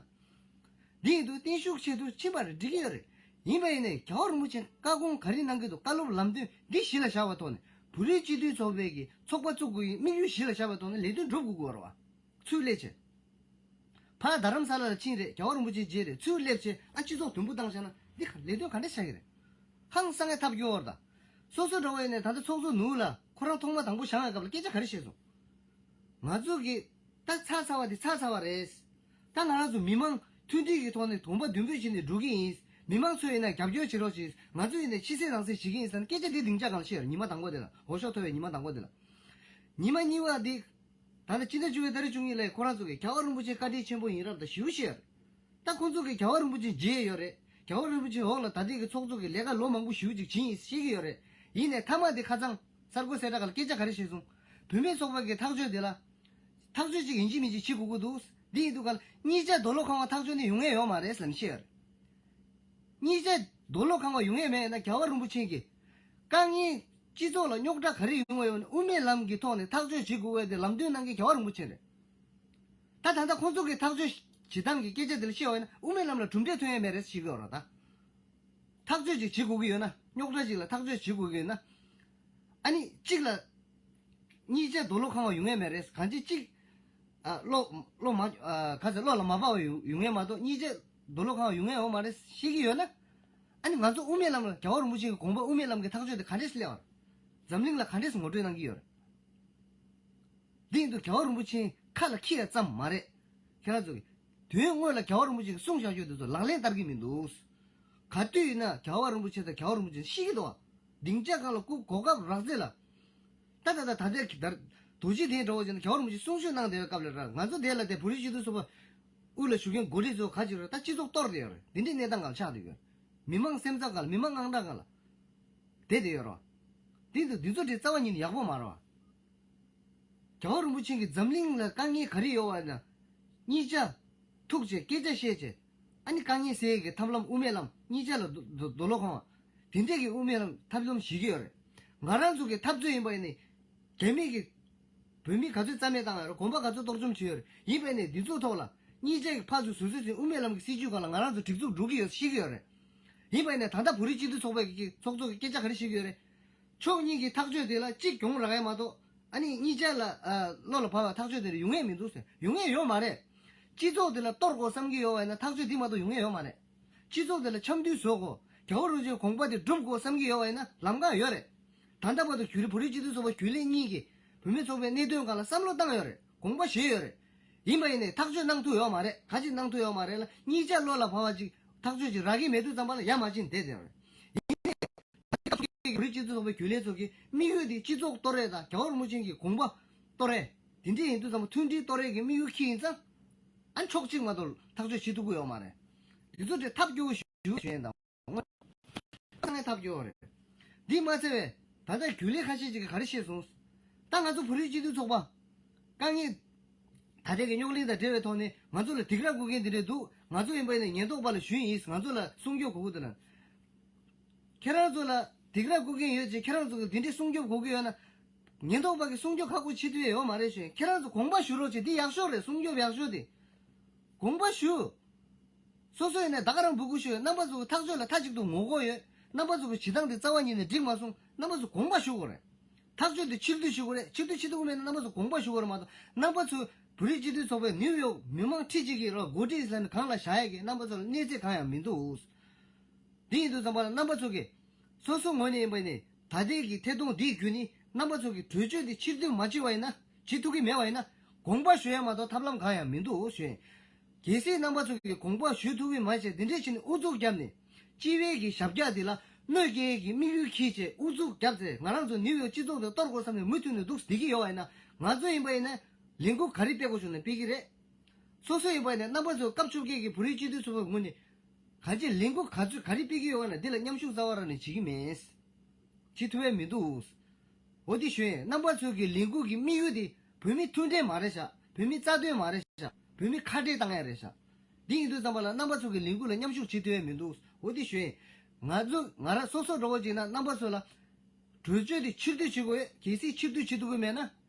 འདི་ཡིན་དུས་བརྟན་བཞུགས་ཆེད་དུ་ཕྱིན་པ་རེད། འགྲིག་གི་ཡོད་རེད། ཡིན་པ་ཡིན་ནའི་རྒྱལ་བ་རིན་པོ་ཆེ་བཀའ་དགོངས་ག་རེ་གནང་གི་འདུག་བཀའ་སློབ་ལམ་སྟོན་འདི་གཞི་ལ་བཞག་པའི་ཐོག་ནས་བོད་རིགས་སྤྱི་མཐུན་ཚོགས་པའི་གི་ཚོགས་པ་བཙུགས་དགོས་ཀྱི་དམིགས་ཡུལ་གཞི་ལ་བཞག་པའི་ཐོག་ནས་ལས་དོན་སྒྲུབ་དགོས་ཀྱི་ཡོད་རེད་བ། ཚུར་སླེབས་བྱས། ཕར་རྡ་རམ་ས་ལ་ལ་ཕྱིན་རེད། རྒྱལ་བ་རིན་པོ་ཆེ་མཇལ་རེད། ཚུར་སླེབས་བྱས་ཨ་སྤྱི་ཚོགས་དུམ་བུ་བཏང་བཞག་ན་འདི་ག་ལས་དོན་ག་འདྲ་བྱ་གི་རེད། ཧང་སང་ངེ་ཐབས་སྐྱོ་བོར་ད། སོ་སོ་འདྲ་བོ་ཡིན་ནས་ད་ལྟ་ཚོགས་གཙོ་ནུ་ལ་ཁོ་རང་ཐོག་མ་དང་པོ་བཞེངས་པའི་སྐབས་ལ་སྐད་ཆ་ག་རེ་བཤད་སོང་། ང་ཚོ་གི་ད་ཚར་ཚར་བ་དེ་ཚར་ཚར་བ་རེད། ད་ང་རང་ཚོ་མི་མང་མཐུན་སྒྲིལ་གྱི་ཐོག་ནས་གོམ་པ་མདུན་སྤོས་བྱས་ནས་འགྲོ་གི་ཡིན། མི་མང་ཚོ་ཡིན་ན་རྒྱབ་སྐྱོར་བྱེད་རོགས་བྱེད། ང་ཚོ་ཡིན་ན་ཕྱི་གསལ་ནང་གསལ་བྱེད་ཀྱི་ཡིན་ཟེར་ནས་སྐད་ཆ་དེ་སྡིངས་ཆ་སྒང་ལ་བཤད་ཡོད། ཉི་མ་དང་པོ་དེ་ལ་འོས་ཤོག་ཐོབ་པའི་ཉི་མ་དང་པོ་དེ་ལ། ཉི་མ་གཉིས་པ་དེ། ད་ལྟ་སྤྱི་ཟླ་བཅུ་པའི་ཏ་རིག་བཅུ་གཉིས་ལ་ཁོ་རང་ཚོ་གིས་རྒྱལ་བ་རིན་པོ་ཆེ་བཀའ་དྲིན་ཆེན་པོ་ཡིན་རབས་དང་ཞུ་བཤད་ཡོད་རེད། ད་ཁོང་ཚོ་གིས་རྒྱལ་བ་རིན་པོ་ཆེ་མཇལ་ཡོད་རེད། རྒྱལ་བ་རིན་པོ་ཆེ་འོག་ལ་ད་ལྟའི་གི་ཚོགས་གཙོ་གི་ལས་ཀ་ལོ་མང་པོ་ཞེ་པོ་ཅིག་བྱིན་ཡིན་ཤེས་ཀྱི་ཡོད་རེད། ཡིན་ནའི་མཐའ་མ་དེ་ཁ་སང་གསར་འགོད་གསལ་བསྒྲགས་ལ་སྐད་ཆ་ག་རེ་བཤད་སོང་། བུད་མེད་ཚོགས་པ་གི་ཐག་གཅོད་དེ་ལ། ཐག་གཅོད་ཅིག་ཡིན་གཅིག་མིན་གཅིག་བྱེད་དགོས་ཀྱི་འདུག་འདི་ཡིན་དུས་ག་ལ་གཉིས་ཆ་རྡོ་ལོ་ཁང་བ་ཐག་གཅོད་ནི་ཡོང་ངེས་ཡོད་མ་རེད་ལབ་བཤད་ཡོད་རེད། གཉིས་ཆ་རྡོ་ལོ་ཁང་བ་ཡོང་ངེས་མེད་ན་རྒྱལ་བ་རིན་པོ་ཆེ་གིས། དཀའ་ངལ། སྤྱི་ཚོགས་ལ་རྙོག་དྲ་ག་རེ་ཡོང་བ་ཡོད་ན་དབུ་མའི་ལམ་གྱི་ཐོག་ནས་ཐག་གཅོད་བྱེད་དགོས་པའི་དེ་ལམ་སྟོན་གནང་མཁན་རྒྱལ་བ་རིན་པོ་ཆེ་རེད། ད་ད་ལྟ་ཁོང་ཚོ་གིས་ཐག་གཅོད་བྱེད་སྟངས་ཀྱི་སྐད་ཆ་དེ་ལ་བཤད་པ་ཡིན་ན་དབུ་མའི་ལམ་ལ་གྲུབ་འབྲས་ཐོན་ཡ་མེད་རེད་ཞུ་གི་ཡོད་རེད་ད། ཐག་གཅོད་ཅིག་བྱེད་དགོས་ཀྱི་ཡོད་ན་རྙོག་དྲ་ཅིག་ལ་ཐག་གཅོད་བྱེད་དགོས་ཀྱི་ཡོད་ན། ཨ་ནི་གཅིག་ལ། གཉིས་ཆ་རྡོ་ལོ་ཁང་བ་ཡོང་ངེས་མེད་རེད། གང་ཅི་གཅིག་ཨ། བློ། བློ་མ། ཨ། ག་ཚོད་བློ་ལ་མ་བབས་པ་ཡོང་ཡོང་ངེས་མ་གཏོགས་གཉིས་ཆ་རྡོ་ལོ་ཁང་བ་ཡོང་ངེས་ཡོད་མ་རེད་ཤེས་ཀྱི་ཡོད་ན། ཨ་ནི་ང་ཚོ་དབུ་མའི་ལམ་ལ་རྒྱལ་བ་རིན་པོ་ཆེ་གི་དགོངས་པ་དབུ་མའི་ལམ་གྱི་ཐག་གཅོད་དེ་ག་འདྲས་སླེབས་པ་རེད། འཛམ་གླིང་ལ་ག་འདྲས་ངོ་སྤྲོད་གནང་གི་ཡོད་རེད། འདི་ཡིན་དུས་རྒྱལ་བ་རིན་པོ་ཆེ་ཁ་ལ་འཁྱེར་ཡ་ཙམ་མ་རེད། ཁྱེད་རང་ཚོ་གིས། དོན་དངོས་ལ་རྒྱལ་བ་རིན་པོ་ཆེ་གིས་གསུངས་བཞག་རྒྱུ་དེ་ཚོ་ལག་ལེན་བསྟར་གྱི་མི་འདུག་ག་དུས་ཡིན་ན་རྒྱལ་བ་རིན་པོ་ཆེ་དང་རྒྱལ་བ་རིན་པོ་ཆེ་ཤི་གི་འདུག་བ། སྡིངས་ཆ་སྒང་ལ་སྐུ་གོ་སྐབས་རག་ཚད་ལ། ད་ད་ད་ད་ལྟའི་གི་དར། རྡོ་རྗེ་གདན་འདྲ་བོ་ཅིག་ན་རྒྱལ་བ་རིན་པོ་ཆེ་གསུང་ཆོས་གནང་བསྡད་པའི་སྐབས་ལ་ར་ང་ཚོ་དེ་ལ་དེ་བོད་རིགས་སྤྱི་མཐུན་ཚོགས་པ་དབུ་ལ་བཞུགས་མཁན་འགོ་ཁྲིད་ཚོ་ག་ཅིག་ར་ད་སྤྱི་ཚོགས་གཏོར་བསྡད་ཡོད་རེད། འདི་འདྲའི་གནས་སྟངས་སྒང་ལ་ཆགས་བསྡད་ཡོད་རེད། མི་མང་སེམས་རྩ་སྒང་ལ་མི་མང་དངངས་སྐྲག་སྒང་ལ་བསྡད་བསྡད་ཡོད་རེད་བ། འདི་འདི་འདི་ཚོ་དེ་རྩ་བ་ཉིད་ནས་ཡག་པོ་མ་རེད་བ། རྒྱལ་བ་རིན་པོ་ཆེ་གིས་འཛམ་གླིང་ལ་དཀའ་ངལ་ག་རེ་ཡོད་པ་ན། གཉིས་ཆ། ཐུག་བྱས་སྐད་ཆ་བཤད་བྱས། ཨ་ནི་དཀའ་ངལ་སེལ་གྱི་ཐབས་ལམ་དབུ་མའི་ལམ་གཉིས་ཆ་ལ་རྡོ་རྡོ་རྡོ་ལོ་ཁང་བ། དེ་འདྲས་ཀྱི་དབུ་མའི་ལམ་ཐབས་ལམ་ཞིག་གི་ཡོད་རེད། ང་རང་ཚོ་གི་འཐབ་རྩོད་ཡིན་པ་ཡིན་ནི། རྒྱ་མི་གི་བོད་མི་ག་ཚོད་རྩ་མེད་བཏང་ཡོད་རེད། གོམ་པ་ག་ཚོད་གཏོར་བཅོམ་བྱས་ཡོད་རེད། ཡིན་པ་ཡིན་ནི་འདི་ཚོའི་ཐོག་ལ་གཉིས་ཆ་གི་ཕར་ཚུར་ཟུར་ཟུར་ཚུར་དབུ་མའི་ལམ་གྱི་སྲིད་བྱུས་སྒང་ལ་ང་རང་ཚོ་སྒྲིག་འཛུགས་འགྲོ་གི་ཡོད་ཤེས་ཀྱི་ཡོད་རེད། ཡིན་པ་ཡིན་ནི་ད་ལྟ་བོད་རིགས་སྤྱི་མཐུན་ཚོགས་པའི་གི་ཚོགས་གཙོ་གི་སྐད་ཆ་ག་རེ་བཤད་ཀྱི་ཡོད་རེད། ཕྱོགས་གཉིས་ཀྱི་ཐག་གཅོད་དེ་ལ་གཅིག་གྱོང་རག་ཡ་མ་གཏོགས། ཨ་ནི་གཉིས་ཆ་ལ་ཨ་བློ་ལ་བབས་པ་ཐག་གཅོད་དེ་ལ་ཡོང་ཡས་མི་འདུག་ཟེར། ཡོང་ཡས་ཡོད་མ་རེད། སྤྱི་ཚོགས་དེ་ལ་གཏོར་དགོས་བསམ་གྱི་ཡོད་པ་ཡིན་ན་ཐག་གཅོད་འདི་མ་གཏོགས་ཡོང་ཡས་ཡོད་མ་རེད། སྤྱི་ཚོགས་དེ་ལ་འཆམ་མཐུན་བཟོ་དགོས། རྒྱལ་བ་རིན་པོ་ཆེའི་དགོངས་པ་དེ་སྒྲུབ་དགོས་བསམ་གྱི་ཡོད་པ་ཡིན་ན་ལམ་ཁ་ཡོད་རེད། ད་ལྟ་བར་དུ་བོད་རིགས་སྤྱི་མཐུན་ཚོགས་པ་རྒྱུན་ལས་གཉིས་ཀྱིས་བུད་མེད་ཚོགས་པའི་གནད་དོན་སྒང་ལ་བསམ་བློ་བཏང་ཡོད་རེད། དགོངས་པ་བཞེས་ཡོད་རེད། ཡིན་པ་ཡིན་ནའི་ཐག་གཅོད་གནང་ཐུབ་ཡོད་མ་རེད། ག་ཅིག་གནང་ཐུབ་ཡོད་མ་རེད་ལ། གཉིས་ཆ་བློ་ལ་བབས་པ་ཅིག་ཐག་གཅོད་ཅིག་རག་གི་མེད་དུས་ཙམ་པ་ལ་ཡ་མ་བྱིན་བསྡད་བསྡད་ཡོད་རེད། ཡིན་ནའི་བོད་རིགས་སྤྱི་མཐུན་ཚོགས་པའི་རྒྱུན་ལས་ཚོ་གི་དམིགས་ཡུལ་དེ་སྤྱི་ཚོགས་གཏོར་རེས་དང་རྒྱལ་བ་རིན་པོ་ཆེ་གི་དགོངས་པ་གཏོར་རེས། དེ་འདྲ་ཡིན་དུས་ཙམ་པ་མཐུན་སྒྲིལ་གཏོར་རེས་ཀྱི་དམིགས་ཡུལ་འཁྱེར་ཡིན་ཙང་། ཨ་ཕྱོགས་གཅིག་མ་གཏོགས་ཐག་གཅོད་བྱེད་ཐུབ་ཀྱི་ཡོད་མ་རེད། དེ་ཚོ་དེ་ཐབས་སྐྱོ་བོ་ཞུ་ཞུ་ཡིན་དང་། ས་ནས་ཐབས་སྐྱོ་བ་རེད། འདི་མ་ཚད་པའི་ད་ལྟ་རྒྱུན་ལས་ཁ་ཤས་ཅིག་གིས་ག་རེ་བཤད་སོང་། ད་ང་ཚོ་བོད་རིགས་སྤྱི་མཐུན་ཚོགས་པ་དཀའ་ངལ་ད་ལྟའི་གི་རྙོག་གླེང་དང་འབྲེལ་བའི་ཐོག་ནས་ང་ཚོ་ལ་སྡིགས་ར་བསྐུལ་མཁན་འདི་འདྲས་འདུག་ང་ཚོ་ཡིན་པ་ཡིན་ན་ཉེན་རྟོག་པ་ལ་ཞུས་ཡིན། ང་ཚོ་ལ་སྲུང་སྐྱོབ་དགོས་ཀྱི་འདུག་ལབ། ཁྱེད་རང་ཚོ་ལ་སྡིགས་ར་བསྐུལ་མཁན་ཡོད་ཅེས་ཁྱེད་རང་ཚོ་གི་འདི་འདྲའི་སྲུང་སྐྱོབ་དགོས་ཀྱི་ཡོད་ན། ཉེན་རྟོག་པ་གི་སྲུང་སྐྱོབ་ཁག་པོ་བྱེད་ཐུབ་ཡས་ཡོད་མ་རེད་ཞུ། ཁྱེད་རང་ཚོ་དགོངས་པ་ཞུ་རོགས་བྱེད། འདི་ཡག་ཤོས་རེད། སྲུང་སྐྱོབ་ཡག་ཤོས་དེ། དགོངས་པ་ཞུ། སོ་སོ་ཡིན་ན་ད་ག་རང་འབོད་སྐུལ་ཞུ་ཡོད། རྣམ་པ་ཚོ་མཐའ་གཅིག་ཏུ་ངོ་རྒོལ་ཡོད། རྣམ་པ་ཚོ་གི་བྱེད་སྟངས་དེ་རྩ་བ་ཉིད་ནས་འགྲིག་མ་སོང་། རྣམ་པ་ཚོ་དགོངས་པ་ཞུ་དགོས་རེད། ཐག་གཅོད་དེ་ཕྱིར་བསྡུ་ཞུ་དགོས་རེད། ཕྱིར་བསྡུ་བྱེད་ཐུབ་ཀྱི་མེད་ན་རྣམ་པ་ཚོ་དགོངས་པ་ཞུ་དགོས་རེད་མ་གཏོགས། རྣམ་པ་ཚོ་བོད་རིགས་སྤྱི་མཐུན་ཚོགས་པའི་ནིའུ་ཡོག་མི་མང་ཁྲི་གཅིག་གི་རོགས་འགོ་ཁྲིད་ཟེར་ནས་གང་ལ་བཞག་ཡས་ཀྱི་རྣམ་པ་ཚོ་ལ་གནས་ཚད་གང་ཡང་མི་འདུག་དེ་ཡིན་དུས་ཙམ་པ་ལ་རྣམ་པ་ཚོ་གིས་སོ་སོ་ངོས་ནས་ཡིན་པ་ནི་ད་ལྟའི་གི་ཐད་གཏོང་འདིའི་བརྒྱུད་ནས་རྣམ་པ་ཚོ་གི་གྲོས་ཆོད་འདི་ཕྱིར་བསྡུ་མ་བྱས་པ་ཡིན་ན། བྱེད་ཐུབ་ཀྱི་མེད་པ་ཡིན་ན། དགོངས་པ་ཞུ་ཡ་མ་གཏོགས་ཐབས་ལམ་གང་ཡང་མི་འདུག་ཞུ་ཡིན། གལ་སྲིད་རྣམ་པ་ཚོ་གིས་དགོངས་པ་ཞུ་ཐུབ་ཀྱི་མ་བྱས་འདི་འདྲས་བྱས་ནས་ཨུ་ཚུགས་བརྒྱབ་ནས། སྤྱི་བའི་གི་ཞབས་བཀྱག་འདི་ལ་གནོད་སྐྱེལ་གྱི་དམིགས་ཡུལ་འཁྱེར་བྱས་ཨུ་ཚུགས་བརྒྱབ་ཚེ་ང་རང་ཚོ་ནིའུ་ཡོག་སྤྱི་ཚོགས་དེ་གཏོར་དགོས་བསམ་ནས་མུ་མཐུད་ནས་འདུག་བསྡད་ཀྱི་ཡོད་པ་ཡིན་ན། ང་ཚོ་ཡིན་པ་ཡིན་ན་ལས་འགུལ་ག་རེ་སྤེལ་དགོས་བྱུང་ན་སྤེལ་གྱི་རེད། སོ་སོ་ཡིན་པ་ཡིན་ན་རྣམ་པ་ཚོ་སྐབས་བཅོ་བརྒྱད་ཀྱི་བོད་རིགས་སྤྱི་མཐུན་ཚོགས་པའི་ངོས་ནས། གང་ཅི་ལས་འགུལ་ག་ཚོད་ག་རེ་སྤེལ་གྱི་ཡོད་ན་འདི་ལ་མཉམ་ཞུགས་རྩ་བ་རང་ནས་བྱེད་ཀྱི་མེད། བྱེད་ཐུབ་ཡས་མི་འདུག་འོ་འདི་ཞུ་ཡས། རྣམ་པ་ཚོའི་གི་ལས་འགུལ་གྱི་དམིགས་ཡུལ་དེ་བོད་མི་མཐུན་འབྲེལ་མ་རེད་ཤག་བོད་མི་རྩ་དོན་མ་རེད་ཤག་བོད་མི་ཁ་བྲལ་བཏང་ཡས་རེད་ཤག་འདི་ཡིན་དུས་ཙམ་པ་ལ་རྣམ་པ་ཚོའི་གི་ལས་འགུལ་ལ་མཉམ་ཞུགས་བྱེད་ཐུབ་ཡས་མི་འདུག་འོ་འདི་ཞུ་ཡས། ང་ཚོ་ང་རང་སོ་སོ་འགྲོ་བ་ཅིག་ན་རྣམ་པ་ཚོ་ལ་གྲོས་ཆོད་དེ་ཕྱིར་བསྡུ་བྱེད་དགོས་ཡོད། གལ་སྲིད་ཕྱིར་བསྡུ་བྱེད་ཐུབ་ཀྱི་མེད་ན་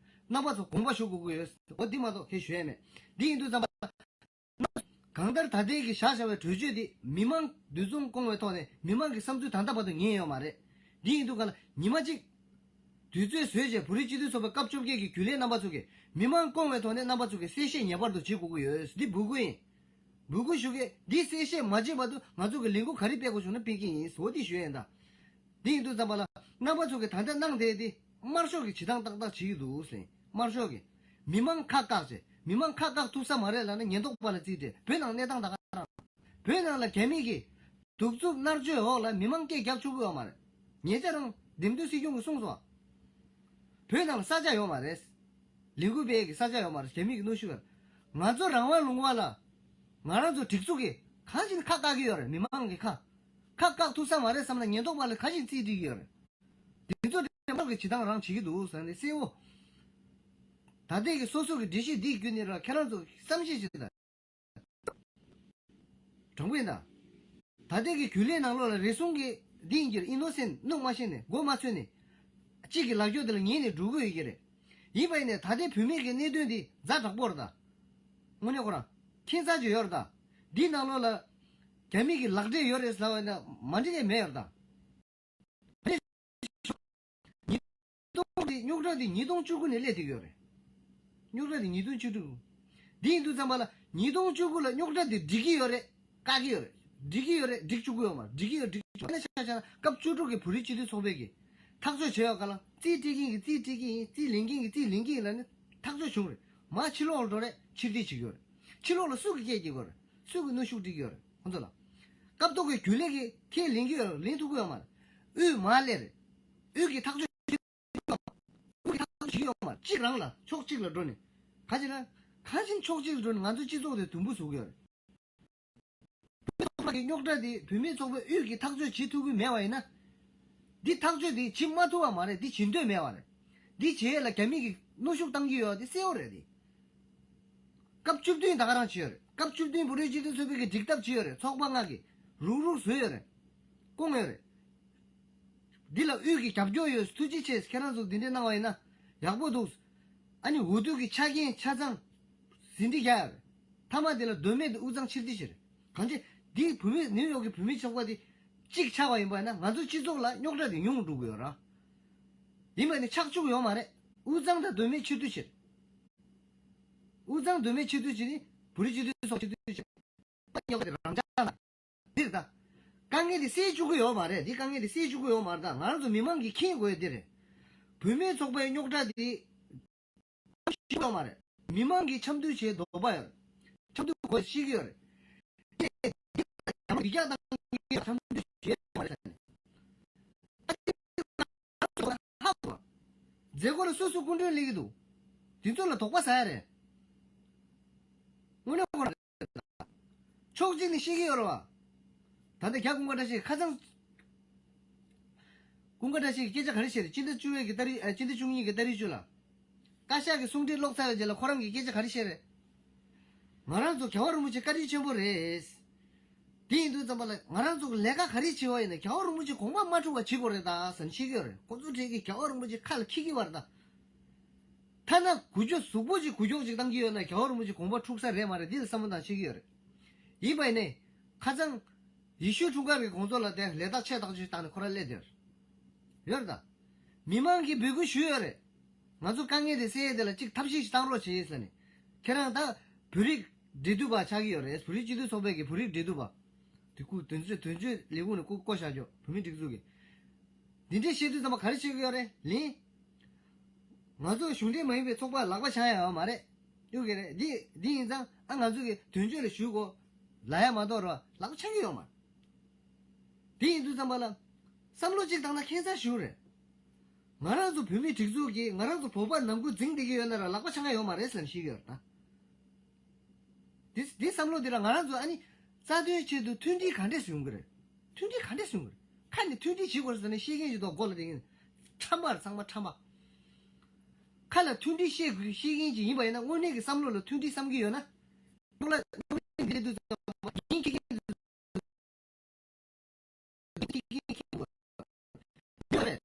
རྣམ་པ་ཚོ་དགོངས་པ་ཞུ་དགོས་ཀྱི་ཡོད། འོ་འདི་མ་གཏོགས་ཁྱེད་ཞུ་ཡས་མེད། འདི་ཡིན་དུས་ཙམ་པ། གང་ལྟར་ད་ལྟའི་གི་བཞག་བཞག་པའི་གྲོས་ཆོད་འདི་མི་མང་འདུ་འཛོམས་བསྐོང་བའི་ཐོག་ནས་མི་མང་གི་བསམ་ཚུལ་ད་ལྟ་བར་དུ་ཉན་ཡོད་མ་རེད། འདི་ཡིན་དུས་ག་ལ་ཉི་མ་གཅིག་དུས་ཚོད་བཟོས་རྗེས་བོད་རིགས་སྤྱི་མཐུན་ཚོགས་པའི་སྐབས་བཅོ་བརྒྱད་ཀྱི་རྒྱུན་ལས་རྣམ་པ་ཚོ་གིས་མི་མང་བསྐོང་བའི་ཐོག་ནས་རྣམ་པ་ཚོ་གིས་གསལ་བཤད་ངེས་པར་དུ་བྱེད་དགོས་ཀྱི་ཡོད། འདི་འབོད་སྐུལ་ཡིན། འབོད་སྐུལ་ཞུ་གི་འདི་གསལ་བཤད་མ་བྱེད་བར་དུ་ང་ཚོ་གི་ལས་འགུལ་ག་རེ་སྤེལ་དགོས་བྱུང་ན་སྤེལ་གྱི་ཡིན། འོ་འདི་ཞུ་ཡས་ད། འདི་ཡིན་དུས་ཙམ་པ་ལ་རྣམ་པ་ཚོ་གིས་ད་ལྟ་གནང་བསྡད་དེ་དམར་ཤོག་གི་བྱེད་སྟངས་ཏག་ཏག་བྱེད་ཀྱི་འདུག་ཟེར། དམར་ཤོག་གིས་མི་མང་ཁ་བཀག་བྱས། མི་མང་ཁ་བཀག་ཐུབ་ས་མ་རེད་ལབ་ན་ཉེན་རྟོག་པ་ལ་རྩིས་སྤྲད། བོད་ནང་གནས་སྟངས་ད་ག་རང་། བོད་ནང་ལ་རྒྱ་མི་གིས་གདུག་རྩུབ་མནར་གཅོད་འོག་ལ་མི་མང་སྐད་རྒྱག་ཆོག་གི་ཡོད་མ་རེད། ཉེ་ཆར་རང་འདེམས་ཐོན་སྲིད་སྐྱོང་གིས་གསུངས་སོང་། བོད་ནང་ལ་ས་ཆ་ཡོད་མ་རེད། ལས་འགུལ་སྤེལ་གྱི་ས་ཆ་ཡོད་མ་རེད། རྒྱ་མི་གི་གནོན་ཤུགས་ཡོད་རེད། ང་ཚོ་རང་དབང་ལུང་པ་ལ་ང་རང་ཚོ་སྒྲིག་འཛུགས་ཀྱི་གང་ཞིག་ཁ་བཀག་གི་ཡོད་རེད། མི་མང་གི་ཁ་ཁ་བཀག་ཐུབ་ས་མ་རེད་བསམ་ན་ཉེན་རྟོག་པ་ལ་གང་ཞིག་རྩིས་སྤྲད་ཀྱི་ཡོད་རེད། འདི་ཚོ་དེ་དམར་གྱི་བྱེད་སྟངས་རང་བྱེད་ཀྱི་འདུག་ཟེར་ནས་གསལ་བོ། ད་ལྟའི་གི་སོ་སོ་གི་འགྲེལ་བཤད་འདི་བརྒྱུད་ནས་ར་ཁྱེད་རང་ཚོ་བསམ་ཤེས་བྱེད་དང་། དྲང་པོ་ཡིན་ད། ད་ལྟའི་གི་རྒྱུན་ལས་ནང་ལོགས་ལ་རེ་ཟུང་གི་འདི་ཡིན་གྱི་རེད། ཨིན་ནོ་སེན་གནོད་མ་ཤེས་ནས་མགོ་མ་ཚོས་ནས། གཅིག་གི་ལག་འཁྱོར་དེ་ལ་ཉན་ནས་འགྲོ་གི་ཡོད་ཀྱི་རེད། ཡིན་པ་ཡིན་ནས་ད་ལྟའི་བུད་མེད་ཀྱི་གནད་དོན་འདི་ཛ་དྲག་པོ་རེད་ད། དངོས་གནས་ཁོ་རང་ཁྱད་མཚར་ཅིག་ཡོད་རེད་ད། འདི་ནང་ལོགས་ལ་རྒྱ་མི་གི་ལག་འབྲེལ་ཡོད་རེད་ཟེར་བ་ཡིན་ན་མ་འགྲིག་ཡས་མེད་ཡོད་རེད་ད། ཉིས་སྟོང་དེ་རྙོག་དྲ་དེ་ཉིས་སྟོང་བཅུ་དགུ་ནས་སླེབས་བསྡད་ཀྱི་ཡོད་རེད། རྙོག་དྲ་དེ་ཉིས་སྟོང་བཅུ་དྲུག་འདི་ཡིན་དུས་ཙམ་པ་ལ་ཉིས་སྟོང་བཅུ་དགུ་ལ་རྙོག་དྲ་དེ་འགྲིག་གི་ཡོད་རེད། བཀག་གི་ཡོད་རེད། འགྲིག་གི་ཡོད་རེད། འགྲིག་བཅུག་གི་ཡོད་མ་རེད། འགྲིག་གི་ཡོད་འགྲིག་བཅུག་ཨ་ནི་ཆ་བཞག་ན་སྐབས་བཅུ་དྲུག་གི་བོད་རིགས་སྤྱི་མཐུན་ཚོགས་པའི་གི་ཐག་གཅོད་བྱས་ཡོད་ག་ལ་རྩིས་སྤྲད་མཁན་གི་རྩིས་སྤྲད་ཀྱི་ཡིན། རྩིས་ལེན་མཁན་གི་རྩིས་ལེན་གྱི་ཡིན་ལབ་ནས་ཐག་གཅོད་བྱུང་རེད། མ་ཕྱི་ལོགས་ལ་འགྲོ་རེད། ཕྱིར་འཐེན་བྱེད་ཀྱི་ཡོད་རེད། ཕྱི་ལོགས་ལ་སུ་གི་སྐད་རྒྱག་གི་ཡོད་རེད། སུ་གི་གནོན་ཤུགས་སྤྲད་ཀྱི་ཡོད་རེད། ཁོང་ཚོ་ལ། སྐབས་ཐོག་གི་རྒྱུན་ལས་ཀྱི་ཁས་ལེན་གྱི་ཡོད་རེད། ལེན་ཐུབ་ཀྱི་ཡོད་མ་རེད། དབུས་མར་སླེབས་རེད། དབུས་ཀྱི་ཐག་གཅོད་དབུས་ཀྱི་ཐག་གཅོད་བྱེད་ཀྱི་ཡོད་མ་རེད། གཅིག་རང་ལ་ཕྱོགས་གཅིག་ལ་འགྲོ་ནས། ག་ཅི་ན། ག་ཅི་ཕྱོགས་གཅིག་ལ་འགྲོ་ནས་ང་ཚོ་སྤྱི་ཚོགས་དེ་དུམ་བུ་བཟོ་གི་ཡོད་རེད། བོད་ཚོགས་པ་གི་རྙོག་དྲ་དེ་བུད་མེད་ཚོགས་པའི་དབུས་ཀྱི་ཐག་གཅོད་བྱེད་ཐུབ་ཀྱི་མེད་པ་ཡིན་ན། འདི་ཐག་གཅོད་དེ་བྱེད་མ་ཐུབ་པ་མ་རེད། འདི་བྱེད་འདོད་མེད་པ་རེད། འདི་བྱེད་ཡས་ལ་རྒྱ་མི་གིས་གནོན་ཤུགས་བཏང་གི་ཡོད་པ་དེ་གསལ་པོ་རེད་དེ། སྐབས་བཅུ་བདུན་ད་ག་རང་བྱས་ཡོད་རེད། སྐབས་བཅུ་བདུན་བོད་རིགས་སྤྱི་མཐུན་ཚོགས་པའི་གི་སྒྲིག་ཐབས་བྱས་ཡོད་རེད། ཚོགས་པ་ལྔ་གིས་རུག་རུག་བཟོས་ཡོད་རེད། བསྐོངས་ཡོད་རེད། འདི་ལ་དབུས་ཀྱི་རྒྱབ་སྐྱོར་ཡོད། ཐུགས་རྗེ་ཆེ། ཁྱེད་རང་ཚོ་འདི་འདྲས་གནང་བ་ཡིན་ན་ཡག་པོ་འདུག། ཨ་ནི་འོས་བསྡུ་གི་ཆ་རྐྱེན་ཆ་ཚང་ཟིན་བྲིས་རྒྱག་ཡོད་རེད། མཐའ་མ་དེ་ལ་དོན་མེད་དུ་དབུས་གཙང་ཕྱིར་བསྡུ་བྱས་རེད། གང་ཅི། འདི་བོད་མི་ནིའུ་ཡོག་གི་བོད་མི་ཚོགས་པ་འདི་གཅིག་ཆགས་པ་ཡིན་པ་ཡིན་ན་ང་ཚོ་སྤྱི་ཚོགས་ལ་རྙོག་དྲ་དེ་ཉུང་འགྲོ་གི་ཡོད་ར། ཡིན་པ་ནི་ཆགས་བཅུག་ཡོད་མ་རེད། དབུས་གཙང་དང་དོན་མེད་ཕྱིར་བསྡུ་བྱས། དབུས་གཙང་དོན་མེད་ཕྱིར་བསྡུ་བྱས་ནི་བོད་རིགས་སྤྱི་མཐུན་ཚོགས་ཕྱིར་བསྡུ་བྱས། ཉོག་དེ་རང་ཅག་ལ། འདིར་ད། དཀའ་ངལ་དེ་སེལ་བཅུག་གི་ཡོད་མ་རེད། འདི་དཀའ་ངལ་དེ་སེལ་བཅུག་གི་ཡོད་མ་རེད། ད་ང་རང་ཚོ་མི་མང་གིས་མཁྱེན་དགོས་ཡ་འདི་རེད། བུད་མེད་ཚོགས་པའི་རྙོག་དྲ་དེ་ཞིག་ཡོད་མ་རེད། མི་མང་གིས་འཆམ་མཐུན་བྱེད་དོགས་པ་ཡོད་རེད། འཆམ་མཐུན་དགོས་ཤེས་ཀྱི་ཡོད་རེད། དེ་ཡང་མི་རྒྱག་དང་འཆམ་མཐུན་བྱེད་དོགས་པ་རེད། མཛད་སྒོ་ལ་སོ་སོ་སྐུ་མགྲོན་སླེབས་ཀྱི་འདུག། དེ་ཚོ་ལ་དོགས་པ་ཟ་ཡ་རེད། དངོས་གནས་ཁོ་རང་རེད། ཕྱོགས་གཅིག་ནས་བཤད་ཀྱི་ཡོད་རེད་བ། ད་ལྟ་རྒྱ་ཀུན་དགའ་བཀྲ་ཤིས་ཁ་སང་། ཀུན་དགའ་བཀྲ་ཤིས་ཀྱིས་སྐད་ཆ་ག་རེ་བཤད་རེད། སྤྱི་ཟླ་བཅུ་པའི་གི་ཏ་རིག་ཨ། སྤྱི་ཟླ་བཅུ་གཉིས་ཀྱི་ཏ་རིག་བཅུ་ལ། བཀའ་ཤག་གི་གསུང་འཕྲིན་ཀློག་ཚར་བའི་རྗེས་ལ་ཁོ་རང་གིས་སྐད་ཆ་ག་རེ་བཤད་རེད། ང་རང་ཚོ་རྒྱལ་བ་རིན་པོ་ཆེ་བཀའ་དྲིན་ཆེན་པོ་རེད། དེ་ཡིན་དུས་ཙམ་པ་ལ་ང་རང་ཚོ་གི་ལས་ཀ་ག་རེ་བྱེད་པ་ཡིན་ན་རྒྱལ་བ་རིན་པོ་ཆེ་དགོངས་པ་མ་འཁྲུགས་པ་བྱེད་དགོས་རེད་ད་ཟེར་ནས་བཤད་ཀྱི་ཡོད་རེད། ཁོ་ཚོ་གྲས་ཀྱིས་རྒྱལ་བ་རིན་པོ་ཆེ་ཁ་ལ་འཁྱེར་གྱི་ཡོད་རེད་ད། ཐ་ན་འགུལ་སྐྱོད་གཟུགས་པོ་ཅིག་འགུལ་སྐྱོད་ཅིག་བཏང་གི་ཡོད་ན་རྒྱལ་བ་རིན་པོ་ཆེ་དགོངས་པ་འཁྲུག་ས་རེད་མ་རེད། འདི་ལ་བསམ་བློ་བཏང་བྱེད་ཀྱི་ཡོད་རེད། ཡིན་པ་ཡིན་ནའི་ཁ་སང་ཡེ་ཤུའི་འཁྲུངས་སྐར་གྱི་དགོང་ཚོགས་ལ་དེ་ལས་རྟགས་ཆས་ཐག་ཆོད་བཏང་ནས་ཁོ་རང་སླེབས་བསྡད་ཡོད་རེད་ད། མི་མང་གིས་འབོད་སྐུལ་ཞུས་ཡོད་རེད། ང་ཚོ་དཀའ་ངལ་དེ་སེལ་ཡས་དེ་ལ་ཅིག་ཐབས་ཤེས་ཤིག་བཏང་རོགས་བྱེད་ཟེར་ནས། ཁྱེད་རང་ད་བོད་རིགས་འབྲེལ་མཐུད་པ་ཆགས་ཀྱི་ཡོད་རེད། བོད་རིགས་སྤྱི་མཐུན་ཚོགས་པའི་གི་བོད་རིགས་འབྲེལ་མཐུད་པ། དེ་སྐུ་དོན་གཅོད་དོན་གཅོད་ལས་ཁུངས་ནས་སྐུ་བསྐོ་བཞག་ཆོག་བོད་མི་སྒྲིག་འཛུགས་ཀྱི། འདི་འདྲའི་བཤད་དུས་ཙམ་པ་ག་རེ་བཤད་ཀྱི་ཡོད་རེད་ལན། ང་ཚོ་གཞུང་འབྲེལ་མ་ཡིན་པའི་ཚོགས་པར་ལག་པ་འཆང་ཡ་ཡོད་མ་རེད། ཡོད་ཀྱི་རེད། འདི་འདི་ཡིན་ཙང་ཨ་ང་ཚོ་གི་དོན་གཅོད་ལ་ཞུ་དགོས་ལབ་ཡ་མ་གཏོགས་ར་ལག་པ་འཆང་གི་ཡོད་མ་རེད། དེ་ཡིན་དུས་ཙམ་པ་ལ་བསམ་བློ་གཅིག་བཏང་ན་ཁྱད་མཚར་ཞིག་རེད། ང་རང་ཚོ་བོད་མིའི་སྒྲིག་འཛུགས་ཀྱིས་ང་རང་ཚོ་བོད་པ་ནང་ཁུལ་འཛིང་བསྡད་ཀྱི་ཡོད་ན་ར་ལག་པ་འཆང་ཡ་ཡོད་མ་རེད་ཟེར་ནས་བཤད་ཀྱི་ཡོད་རེད་ད། འདི་འདི་བསམ་བློ་འདི་ར་ང་རང་ཚོ་ཨ་ནི་རྩ་དོན་ཆེད་དུ་མཐུན་སྒྲིལ་ག་འདྲས་སུ་ཡོང་གི་རེད། མཐུན་སྒྲིལ་ག་འདྲས་སུ་ཡོང་གི་རེད། ཁ་ནས་མཐུན་སྒྲིལ་བྱེད་དགོས་རེད་ཟེར་ནས་བཤད་མཁན་ཞིག་འདུག། མགོ་ལ་དེ་ངན་ཁྲམ་པ་རེད། ཚང་མ་ཁྲམ་པ། ཁ་ལ་མཐུན་སྒྲིལ་བཤད་དགོས་བཤད་མཁན་ཅིག་ཡིན་པ་ཡིན་ན་དངོས་གནས་ཀྱི་བསམ་བློ་ལ་མཐུན་སྒྲིལ་བསམ་གྱི་ཡོད་ན། རྙོག་གླ་རྙོག་གླ་འདི་འདུག་ཟེར་ཡིན་ཁྱི་ཁྱི་འདུག། ཡོད་རེད།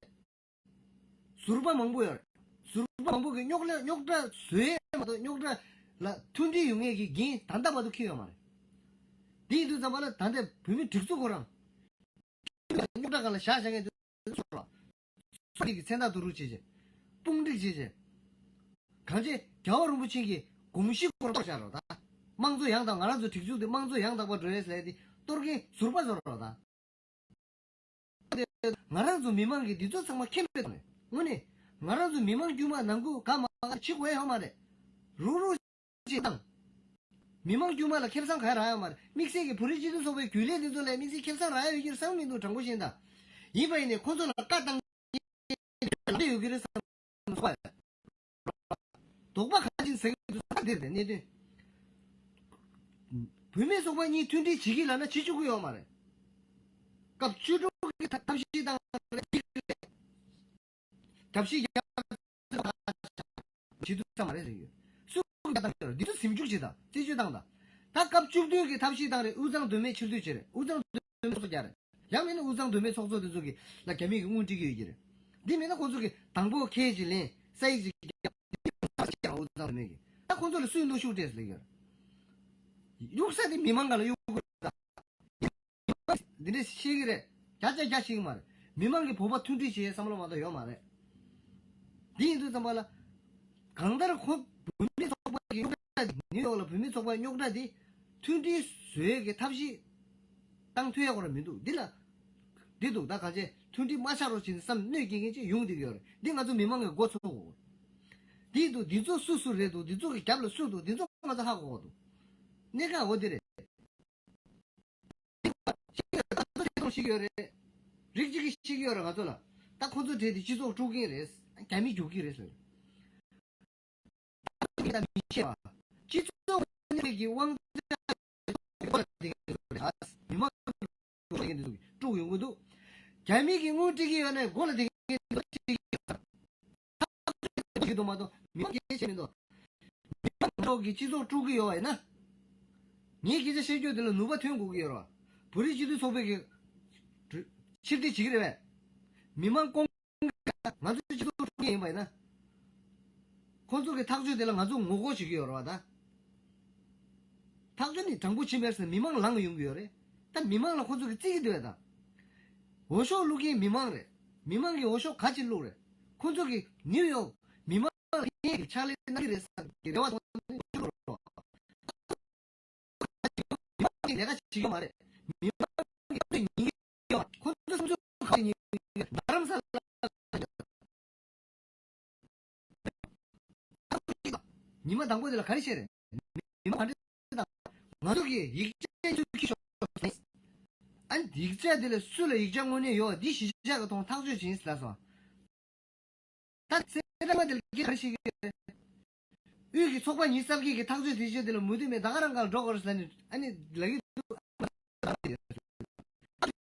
ཟུར་པ་མང་པོ་ཡོད་རེད། ཟུར་པ་མང་པོ་གིས་རྙོག་གླ་རྙོག་དྲ་བཟོས་མ་གཏོགས་རྙོག་དྲ་ལ་མཐུན་སྒྲིལ་ཡོང་མཁན་གྱི་འགན་ད་ལྟ་བར་དུ་འཁྱེར་ཡོད་མ་རེད། དེ་ཡིན་དུས་ཙམ་པ་ལ་ད་ལྟ་བོད་མི་སྒྲིག་འཛུགས་ཁོ་རང་རྙོག་དྲ་སྒང་ལ་བཞག་བཞག་མཁན་དེ་ཚོ་ལ་སུ་གིས་མཚན་རྟགས་བསྡུ་རུབ་བྱས་བྱས། དཔུང་སྒྲིག་བྱས་བྱས། གང་བྱས་རྒྱལ་བ་རིན་པོ་ཆེ་གི་དགོངས་གཞི་སྐོར་གཏོར་བཞག་རོགས་ད། དམངས་གཙོ་ཡང་དག་ང་རང་ཚོའི་སྒྲིག་འཛུགས་འདི་དམངས་གཙོ་ཡང་དག་པ་འགྲོ་ཡས་ལས་འདི་གཏོར་མཁན་ཟུར་པ་ཚོ་རོགས་ད། ང་རང་ཚོ་མི་མང་གིས་འདི་ཚོ་ཚང་མ་མཁྱེན་པའི་ཐོག་ནས་དངོས་གནས་ང་རང་ཚོ་མི་མང་དཀྱུས་མ་ནང་ཁུལ་ག་མ་ག་བྱེད་དགོས་ཡ་ཡོད་མ་རེད། རུག་རུག་ཅིག་བཏང་། མི་མང་དཀྱུས་མ་ལ་ཁེ་བཟང་ག་རག་ཡོད་མ་རེད། དམིགས་བསལ་གྱི་བོད་རིགས་སྤྱི་མཐུན་ཚོགས་པའི་རྒྱུན་ལས་འདི་ཚོ་ལ་དམིགས་བསལ་ཁེ་བཟང་རག་ཡ་ཡོད་ཀྱི་རེད་བསམ་མི་འདུག། དྲང་པོ་བཤད་ན་ད། ཡིན་པ་ཡིན་ནའི་ཁོ་ཚོ་ལ་བཀའ་བཏང་ལ་ཡོད་ཀྱི་རེད་བསམ་སོང་བ། དོགས་པ་ཁ་ཅིག་ཟ་གི་འདུག། ས་འདིར་རེད་གནད་དོན། བུད་མེད་ཚོགས་པ་གཉིས་མཐུན་སྒྲིལ་བྱེད་ཀྱི་ལབ་ན་བྱེད་བཅུག་གི་ཡོད་མ་རེད། སྐབས་བཅུ་དྲུག་གི་ཐབས་ཤེས་བཏང་རེད། ཐབས་ཤེས་རྒྱག་བྱེད་ཐུབ་ས་མ་རེད་ཟེར་གྱི་ཡོད། སུ་གིས་བཏང་གི་ཡོད་རེད། འདི་ཚོ་ཟིན་འཇུག་བྱེད་དང་རྩད་གཅོད་བཏང་དང་། ད་སྐབས་བཅུ་བདུན་གྱི་ཐབས་ཤེས་བཏང་རེད། དབུས་གཙང་དོན་མེད་ཕྱིར་བསྡུ་བྱས་རེད། དབུས་གཙང་དོན་མེད་ཚོགས་རྒྱག་རེད། ཡང་མིན་ན་དབུས་གཙང་དོན་མེད་ཚོགས་གཙོ་དེ་ཚོ་གིས་ལ་རྒྱ་མི་གིས་དངུལ་སྤྲད་ཀྱི་ཡོད་ཀྱི་རེད། འདི་མིན་ན་ཁོང་ཚོ་གིས་དང་པོ་ཁལ་གཅིག་ལེན་ས་ཡིག་ཅིག་རྒྱག་དབུས་གཙང་དོན་མེད་ཀྱིས། ད་ཁོང་ཚོ་ལ་སུས་གནོན་ཤུགས་སྤྲད་ཟེར་ལབ་ཀྱི་ཡོད་རེད། གཡུག་ས་དེ་མི་མང་ག་ལ་གཡུག་དགོས་རེད། འདི་འདྲ་ཤེས་ཀྱི་རེད། བརྒྱ་ཆ་བརྒྱ་ཤེས་ཀྱི་མ་རེད། མི་མང་གིས་བོད་པ་མཐུན་སྒྲིལ་བྱེད་བསམ་བློ་མ་གཏོགས་ཡོད་མ་རེད། འདི་ཡིན་དུས་ཙམ་པ་ལ། གང་ལྟར་ཁོ་བོད་མི་ཚོགས་པ་གི་རྙོག་དྲ་འདི་ནིའུ་ཡོག་ལ་བོད་མི་ཚོགས་པའི་རྙོག་དྲ་འདི་མཐུན་སྒྲིལ་བཟོ་ཡས་ཀྱི་ཐབས་ཤེས་བཏང་ཐུབ་ཡ་ཁོ་རང་མི་འདུག། འདི་ལ་འདི་འདུག། ད་གང་བྱས་མཐུན་སྒྲིལ་མ་ཆགས་རོགས་བྱེད་ནས་བསམ་གནོད་སྐྱེལ་མཁན་ཅིག་ཡོང་བསྡད་ཀྱི་ཡོད་རེད། འདི་ང་ཚོ་མི་མང་གི་མགོ་ཚོས་དགོས། འདི་འདུག། འདི་ཚོ་སུ་སུ་རེད་འདུག། འདི་ཚོ་གི་རྒྱབ་ལ་སུ་འདུག། འདི་ཚོ་ང་ཚོ་ཧ་གོ་དགོས་འདུག། གནད་འགག་འོ་དེ་རེད། གཅིག་ལ་ད་ཚོ་རེ་དོགས་ཤིག་ཡོད་རེད། རིགས་གཅིག་གིས་ཤིག་ཡོད་རེད་ང་ཚོ་ལ། ད་ཁོ་ཚོ་གྲས་དེ་སྤྱི་ཚོགས་དཀྲུག་གིན་རེད། རྒྱ་མི་རྒྱུག་གིན་རེད་ཟེར། ད་མི་ཤེས་པ། སྤྱི་ཚོགས་ནས་ཀྱི་དབང་ཆ་ཡོད་རེད། མི་མང་དཀྲུག་ཡོང་གི་འདུག། རྒྱ་མི་གིས་དངུལ་སྤྲད་ཀྱི་ཡོད་ནའི་མགོ་ལ་དེ་གིན་འདུག། ཐག་གཅོད་བྱེད་ཀྱི་འདུག་མ་གཏོགས་མི་མང་གིས་བྱེད་མི་འདུག། མི་མང་ཚོགས་ཀྱི་སྤྱི་ཚོགས་དཀྲུག་གི་ཡོད་པ་ཡིན་ན། ངས་སྐད་ཆ་བཤད་རྒྱུ་དེ་ལ་ནུས་པ་ཐོན་དགོས་ཀྱི་ཡོད་རེད་བ། བོད་རིགས་སྤྱི་མཐུན་ཚོགས་པའི་གི་ཕྱིར་འཐེན་བྱེད་ཀྱི་རེད་པས། མི་མང་ཀོང་ང་ཚོའི་སྤྱི་ཚོགས་འཁྲུག་མཁན་ཡིན་པ་ཡིན་ན། ཁོང་ཚོ་གི་ཐག་གཅོད་དེ་ལ་ང་ཚོ་ངོ་རྒོལ་བྱེད་ཀྱི་ཡོད་རེད་བ་ད། ཐག་གཅོད་ནི་དྲང་པོ་བྱེད་མེད་ཟེར་མི་མང་ལངས་ཡོང་གི་ཡོད་རེད། ད་མི་མང་ལ་ཁོང་ཚོ་གི་བརྩི་གི་འདུག་བས་ད། འོས་ཤོག་བླུག་མཁན་མི་མང་རེད། མི་མང་གི་འོས་ཤོག་ག་ཅིག་བླུག་རེད། ཁོང་ཚོ་གི་ནིའུ་ཡོག་མི་མང་ལ་ཡིན་གི་ཕྱག་ལས་གནང་གི་རེད་བསམ་གི་རེ་བ་དང་། མི་མང་གི་ལས་ཀ་བྱེད་ཀྱི་ཡོད་མ་རེད། མི་མང་གི་ལས་ཀ་ཉན་གྱི་ཡོད་མ་རེད། ཁོ་ཚོ་སུམ་ཅུ་ཁ་ཉན་རྡ་རམ་ས་ལ། ཉི་མ་དང་པོ་དེ་ལ་ག་རེ་བཤད་རེད། མི་མང་ག་འདྲ་དང་། ང་ཚོ་གི་ཡིག་ཆ་ཚུར་ཁྱེར་ཤོག་ཨ་ནི་ཡིག་ཆ་དེ་ལ་སུ་ལ་ཡིག་ཆ་དངོས་གནས་ཡོད་འདི་གཞིས་ཆགས་ཀྱི་ཐོག་ཐག་གཅོད་བྱེད་ཟེར་སོང་། ད་སེ་ར་མ་དེ་ལ་སྐད་ག་རེ་བཤད་ཀྱི་ཡོད་རེད། དབུས་ཀྱི་ཚོགས་པ་ཉི་ཤུ་རྩ་བརྒྱད་ཀྱི་ཐག་གཅོད་དེ་བྱས་དེ་ལ་མོས་མཐུན་མེད་ད་ག་རང་ག་ལ་འགྲོ་དགོས་རེད་ཟེར་ནས་ཨ་ནི་ལབ་ཀྱི་འདུག་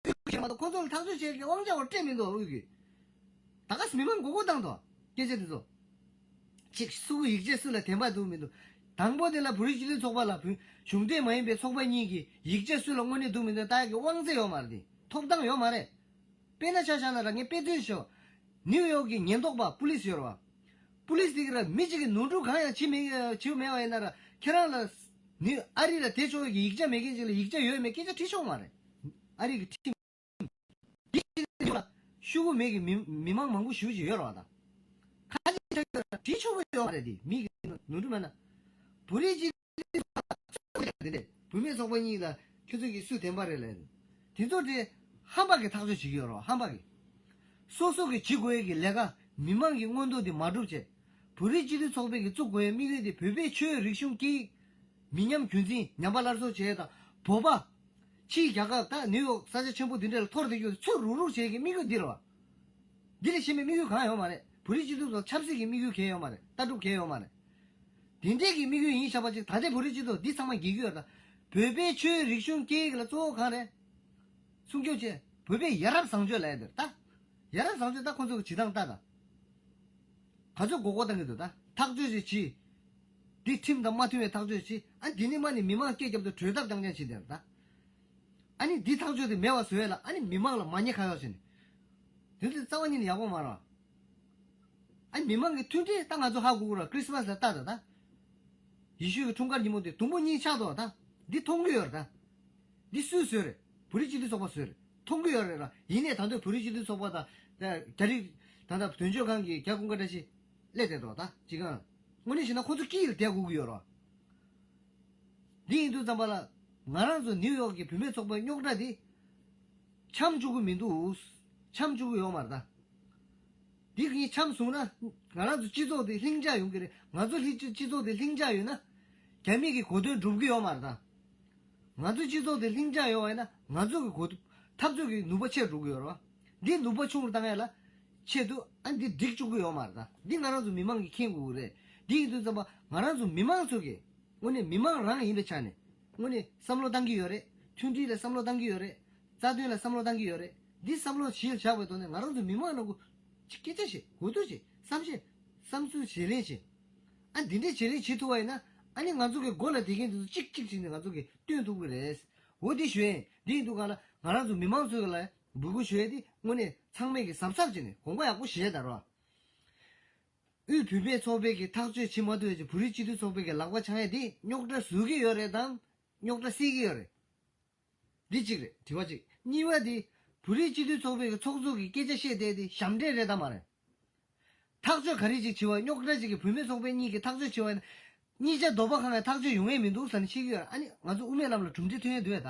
དབུས་ཀྱི་མ་གཏོགས་ཁོང་ཚོ་ལ་ཐག་གཅོད་བྱེད་ཀྱི་དབང་ཆ་བ་སྤྲད་མི་འདུག་དབུས་ཀྱི་ད་ག་མི་མང་མགོ་སྐོར་བཏང་འདུག་སྐད་ཆ་དེ་ཚོ། གཅིག་སུ་ཡིག་ཆ་སུ་ལ་བདེན་པ་འདུག་མི་འདུག་དང་པོ་དེ་ལ་བོད་རིགས་སྤྱི་མཐུན་ཚོགས་པ་ལ་བོད་གཞུང་འབྲེལ་མ་ཡིན་པའི་ཚོགས་པ་གཉིས་ཀྱིས་ཡིག་ཆ་སུ་ལ་དངོས་གནས་འདུག་མི་འདུག་ལྟ་ཡག་གི་དབང་ཚད་ཡོད་མ་རེད། དེ་ཐོབ་ཐང་ཡོད་མ་རེད། དཔེར་ན་ཆ་བཞག་ན་ར་ངས་དཔེ་མཚོན་ཞུ། ནིའུ་ཡོག་གི་ཉེན་རྟོག་པ་པུ་ལིས་ཡོད་རེད་བ། པུ་ལིས་དེ་གི་ར་མི་གཅིག་གིས་ནོར་འཁྲུལ་གང་ཡང་བྱེད་མེད་བྱེད་མེད་པ་ཡིན་ན་ར་ཁྱེད་རང་ལ་ནི་ཨ་རི་ལ་བསྡད་ཆོག་གི་ཡིག་ཆ་མེད་མཁན་ཅིག་ལ་ཡིག་ཆ་ཡོད་མེད་སྐད་ཆ་དྲིས་ཆོག་མ་རེད། ཨ་རི་གི་ཁྲིམས་འདི་ལ་ཤོག་གུ་མེད་ཀྱི་མི་མི་མང་མང་པོ་ཞེ་པོ་ཅིག་ཡོད་རེད་བ་ད། ཁ་ཅིག་ཁ་ཅིག་ལ་དྲིས་ཆོག་གི་ཡོད་མ་རེད་དེ་མི་གི་ནོར་འཁྲུལ་མེད་ན། བོད་རིགས་ཅིག་དེ་འདྲས་བུད་མེད་ཚོགས་པ་གཉིས་ལ་ཁྱོད་ཚོ་གི་སུས་བདེན་པ་རེད་ལབ། དེ་ཚོ་དེ་ཧམ་པ་གི་ཐག་གཅོད་བྱེད་ཀྱི་ཡོད་རེད་ཧམ་པ་གི། སོ་སོ་གི་བྱེད་དགོས་ཡས་ཀྱི་ལས་ཀ་མི་མང་གི་མངོན་འདོད་དེ་མ་འགྲུབ་བྱས། བོད་རིགས་སྤྱི་མཐུན་ཚོགས་པའི་གི་བཙུགས་དགོས་ཡས་དམིགས་ཡུལ་དེ་བོད་པའི་ཆོས་རིག་གཞུང་སྐད་ཡིག་མི་ཉམས་རྒྱུན་འཛིན་ཉམས་པ་སླར་གསོ་བྱེད་ཡས་དང་བོད་པ། ཕྱིའི་རྒྱལ་ཁབ་དང་ནིའུ་ཡོག་ས་ཆ་ཆེན་པོ་འདི་འདྲ་ལ་འཐོར་བསྡད་རྒྱུ་དེ་ཚུར་རུག་རུག་བྱེད་ཡས་ཀྱི་དམིགས་ཡུལ་འདི་རེད་བ། འདི་ལས་གཞན་པའི་དམིགས་ཡུལ་གང་ཡོད་མ་རེད། བོད་རིགས་སྤྱི་མཐུན་ཚོགས་ཆབ་སྲིད་ཀྱི་དམིགས་ཡུལ་གང་ཡོད་མ་རེད། ལྟ་གྲུབ་གང་ཡོད་མ་རེད། དེ་འདྲས་ཀྱི་དམིགས་ཡུལ་ཡིན་བཞག་པ་ཅིག་ད་ལྟའི་བོད་རིགས་སྤྱི་ཚོགས་འདི་ཚང་མ་འགྱིག་གི་ཡོད་ད། བོད་པའི་ཆོས་རིག་གཞུང་སྐད་ཡིག་ལ་གཙོ་བོ་གང་རེད། སྲུང་སྐྱོབ་བྱེད། བོད་པའི་ཡ་རབས་བཟང་སྤྱོད་ལབ་ཡ་འདིར་ད། ཡ་རབས་བཟང་སྤྱོད་ད་ཁོང་ཚོ་གི་བྱེད་སྟངས་ལྟ་ད། ག་ཚོད་མགོ་སྐོར་བཏང་གི་འདུག་ད། ཐག་གཅོད་ཅིག་བྱེད། འདི་ཁྲིམས་དང་མ་མཐུན་པའི་ཐག་གཅོད་ཅིག་ཨ་འདི་ནི་མ་ནི་མི་མང་སྐད་རྒྱབ་ཏུ་གྲོས་ཐག་རྐྱང་རྐྱང་བྱེད་དེར་ད། ཨ་ནི་འདི་ཐག་གཅོད་དེ་མེད་པ་བཟོ་ཡས་ལ་ཨ་ནི་མི་མང་ལ་མ་ཉེས་ཁ་གཡོག་བྱེད་ནས། དེ་ཚོ་རྩ་བ་ཉིད་ནས་ཡག་པོ་མ་རེད། ཨ་མི་མང་གི་མཐུན་སྒྲིལ་ད་ང་ཚོ་ཧ་གོ་གི་རེད། ཁྲིས་མས་ལ་ལྟ་ད་ད། ཡེ་ཤུ་གི་འཁྲུངས་སྐར་ཉིན་མོ་དེ་དུམ་བུ་གཉིས་ཆགས་འདུག་ད། འདི་མཐོང་གི་ཡོད་རེད་ད། འདི་སུས་བཟོས་རེད། བོད་རིགས་སྤྱི་མཐུན་ཚོགས་པ་བཟོས་རེད། མཐོང་གི་ཡོད་རེད་ར། ཡིན་ནའི་ད་དུང་བོད་རིགས་སྤྱི་མཐུན་ཚོགས་པ་དང་། རྒྱ་རིགས་ད་ལྟ་དོན་གཅོད་ཁང་གི་རྒྱ་སྐུ་འགའ་འདྲ་ཞིག་སླེབས་བསྡད་འདུག་ད་ཅི་གང་། དངོས་གནས་བྱས་ན་ཁོ་ཚོ་དཀྱིལ་ལ་བསྡད་དགོས་ཀྱི་ཡོད་རེད། འདི་ཡིན་དུས་ཙམ་པ་ལ། ང་རང་ཚོ་ནིའུ་ཡོག་གི་བུད་མེད་ཚོགས་པའི་རྙོག་དྲ་འདི། འཆམ་བཅུག་གི་མི་འདུག་འཆམ་བཅུག་གི་ཡོད་མ་རེད་ད། འདི་གཉིས་འཆམ་བཟུང་ན། ང་རང་ཚོ་སྤྱི་ཚོགས་འདི་ལྷིང་འཇགས་ཡོང་གི་རེད། ང་ཚོ་ལྷི་སྤྱི་ཚོགས་འདི་ལྷིང་འཇགས་ཡོད་ན། རྒྱ་མི་གི་གོ་དོན་འགྲུབ་ཀྱི་ཡོད་མ་རེད་ད། ང་ཚོ་སྤྱི་ཚོགས་འདི་ལྷིང་འཇགས་ཡོང་བ་ཡིན་ན་ང་ཚོ་གི་གོ་འཐབ་རྩོད་ཀྱི་ནུས་པ་ཆེར་འགྲོ་གི་ཡོད་རེད་བ། འདི་ནུས་པ་ཆུང་རུ་བཏང་ཡ་ལ། ཆེད་དུ་ཨ་འདི་འགྲིག་བཅུག་གི་ཡོད་མ་རེད་ད། འདི་ང་རང་ཚོ་མི་མང་གིས་མཁྱེན་དགོས་ཀྱི་རེད། འདི་ཡིན་དུས་ཙམ་པ་ང་རང་ཚོ་མི་མང་ཚོ་གིས་དངོས་གནས་མི་མང་རང་ཡིན་པའི་ཆ་ནས་དངོས་གནས་བསམ་བློ་བཏང་གི་ཡོད་རེད། མཐུན་སྒྲིལ་ལ་བསམ་བློ་བཏང་གི་ཡོད་རེད། རྩ་དོན་ལ་བསམ་བློ་བཏང་གི་ཡོད་རེད། འདི་བསམ་བློ་གཞིར་བཞག་པའི་ཐོག་ནས་ང་རང་ཚོ་མི་མང་ནང་ཁུལ་སྐད་ཆ་བཤད། གོ་བསྡུར་བྱེད། བསམ་ཤེས། བསམ་ཚུལ་བརྗེ་ལེན་བྱེད། ཨ་འདི་འདྲའི་བརྗེ་ལེན་བྱེད་ཐུབ་པ་ཡིན་ན་ཨ་ནི་ང་ཚོ་གི་མགོ་ལ་བསྡད་མཁན་དེ་ཚོ་གཅིག་གཅིག་བྱས་ནས་ང་ཚོ་གི་སྟོན་ཐུབ་ཀྱི་རེད། འོ་འདི་ཞུ་ཡས་འདི་ཡིན་དུས་གང་ལ་ང་རང་ཚོ་མི་མང་ཚོ་ལ་འབོད་སྐུལ་ཞུ་ཡས་འདི་དངོས་གནས་ཚང་མས་ཀྱི་གཟབ་གཟབ་བྱས་ནས་དགོངས་པ་ཡག་པོ་བཞེས་དང་རོགས། དབུས་བུད་མེད་ཚོགས་པའི་གི་ཐག་གཅོད་བྱེད་མ་ཐུབ་ཡས་ཀྱི་བོད་རིགས་སྤྱི་མཐུན་ཚོགས་པའི་གི་ལག་པ་འཆང་ཡས་འདི་རྙོག་དྲ་བཟོ་གི་ཡོད་རེད་དམ། རྙོག་དྲ་སེལ་གི་ཡོད་རེད། འདི་གཅིག་རེད། དྲི་བ་གཅིག་གཉིས་པ་དེ། བོད་རིགས་སྤྱི་མཐུན་ཚོགས་པའི་ཚོགས་གཙོ་གིས་སྐད་ཆ་བཤད་བསྡད་དེ་ཞབས་འདྲེན་རེད་དམ་མ་རེད། ཐག་གཅོད་ག་རེ་ཅིག་བྱེད་པ་རྙོག་དྲ་ཅིག་གི་བུད་མེད་ཚོགས་པའི་གཉིས་ཀྱིས་ཐག་གཅོད་བྱེད་པ་ཡིན་ན། གཉིས་ཆ་རྡོག་པ་གང་ཡང་ཐག་གཅོད་ཡོང་ཡས་མི་འདུག་ཟེར་ནས་བཤད་ཀྱི་ཡོད་རེད། ཨ་ནི་ང་ཚོ་དབུ་མའི་ལམ་ལ་གྲུབ་འབྲས་ཐོན་ཡས་འདུག་ཡ་ད།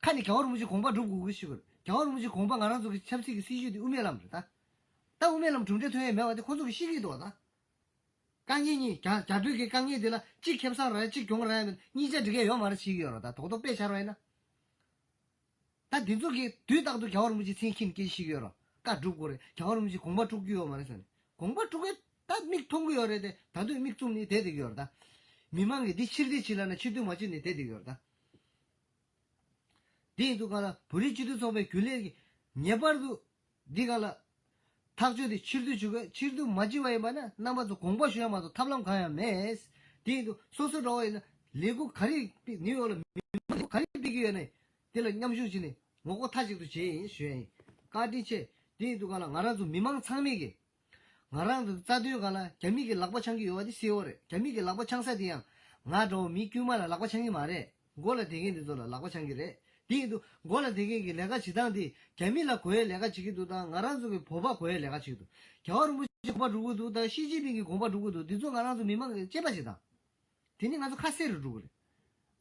ཁ་ནས་རྒྱལ་བ་རིན་པོ་ཆེའི་དགོངས་པ་སྒྲུབ་དགོས་ཀྱི་ཞིག་རེད། རྒྱལ་བ་རིན་པོ་ཆེའི་དགོངས་པ་ང་རང་ཚོ་གི་ཆབ་སྲིད་ཀྱི་སྲིད་བྱུས་དེ་དབུ་མའི་ལམ་རེད་ད། ད་དབུ་མའི་ལམ་གྲུབ་འབྲས་ཐོན་ཡས་མེད་པ་དེ་ཁོང་ཚོ་གིས་ཤེས་ཀྱི་འདུག་ད། དཀའ་ངལ་གཉིས་རྒྱ་རྒྱ་བོད་ཀྱི་དཀའ་ངལ་དེ་ལ་གཅིག་ཁེ་བཟང་རག་གཅིག་གྱོང་རག་ཡ་མེད་གཉིས་ཆ་འགྲིག་ཡ་ཡོད་མ་རེད་བྱེད་ཀྱི་ཡོད་རེད་ད། རྡོག་རྡོག་དཔེ་ཆ་ར་ཡིན་ན། ད་འདི་ཚོ་གིས་དུས་རྟག་ཏུ་རྒྱལ་བ་རིན་པོ་ཆེ་མཚན་འཁྱེར་ནས་སྐད་བཤད་ཀྱི་ཡོད་རེད། བཀའ་སྒྲུབ་དགོས་རེད། རྒྱལ་བ་རིན་པོ་ཆེ་དགོངས་པ་སྒྲུབ་ཀྱི་ཡོད་མ་རེད་ཟེར་ནས། དགོངས་པ་སྒྲུབ་ཀྱི་ད་མིག་མཐོང་གི་ཡོད་རེད་དེ་ད་དུང་མིག་བཙུམ་ནས་བསྡད་བསྡད་ཀྱི་ཡོད་རེད་ད། མི་མང་གིས་འདི་ཕྱིར་འདི་ཕྱིར་ལབ་ན་ཕྱིར་འདོན་མ་བྱེད་ནས་བསྡད་བསྡད་ཀྱི་ཡོད་རེད་ད། དེ་ཡིན་དུས་གང་ལ་བོད་རིགས་སྤྱི་མཐུན་ཚོགས་པའི་རྒྱུན་ལས་ཀྱིས་ངེས་པར་དུ་འདི་གང་ལ་ཐག་གཅོད་དེ་ཕྱིར་བསྡུ་བྱེད་དགོས། ཕྱིར་བསྡུ་མ་བྱེད་པ་ཡིན་པ་ན་རྣམ་པ་ཚོ་དགོངས་པ་ཞུ་ཡ་མ་གཏོགས་ཐབས་ལམ་གང་ཡང་མེད། དེ་ཡིན་དུས་སོ་སོ་འདྲ་བོ་ཡིན་ན་ལས་འགུལ་ག་རེ་སྤེལ་ནིའུ་ཡོག་ལ་མི་མང་ག་རེ་སྤེལ་གྱི་ཡོད་ནའི་དེ་ལ་མཉམ་ཞུགས་བྱས་ནས་ངོ་རྒོལ་མཐའ་གཅིག་ཏུ་བྱས་ཡིན་ཞུ་ཡ་ཡིན། བཀའ་དྲིན་ཆེ། དེ་ཡིན་དུས་ག་ལ་ང་རང་ཚོ་མི་མང་ཚང་མས་ཀྱི། ང་རང་ཚོ་རྩ་དོན་ག་ལ་རྒྱ་མི་གི་ལག་པ་འཆང་གི་ཡོད་པ་དེ་གསལ་བོ་རེད། རྒྱ་མི་གི་ལག་པ་འཆང་ས་དེ་ཡང་ང་འདྲ་བོ་མི་དཀྱུས་མ་ལ་ལག་པ་འཆང་གི་མ་རེད། མགོ་ལ་བསྡད་མཁན་དེ་ཚོ་ལ་ལག་པ་འཆང་གི་རེད། དེ་ཡིན་དུས་མགོ་ལ་བསྡད་མཁན་གྱི་ལས་ཀ་བྱེད་སྟངས་དེ་རྒྱ་མི་ལ་གོ་བའི་ལས་ཀ་བྱེད་ཀྱི་འདུག་དང་། ང་རང་ཚོ་གི་བོད་པ་གོ་བའི་ལས་ཀ་བྱེད་ཀྱི་འདུག་རྒྱལ་བ་རིན་པོ་ཆེ་དགོངས་པ་སྒྲུབ་ཀྱི་འདུག་དང་། ཞི་ཅིན་ཕིང་གི་དགོངས་པ་སྒྲུབ་ཀྱི་འདུག་འདི་ཚོ་ང་རང་ཚོ་མི་མང་གི་དཔྱད་པ་བྱེད་སྟངས། དེ་ནི་ང་ཚོ་ཁ་གསལ་རུ་འགྲོ་གི་རེད།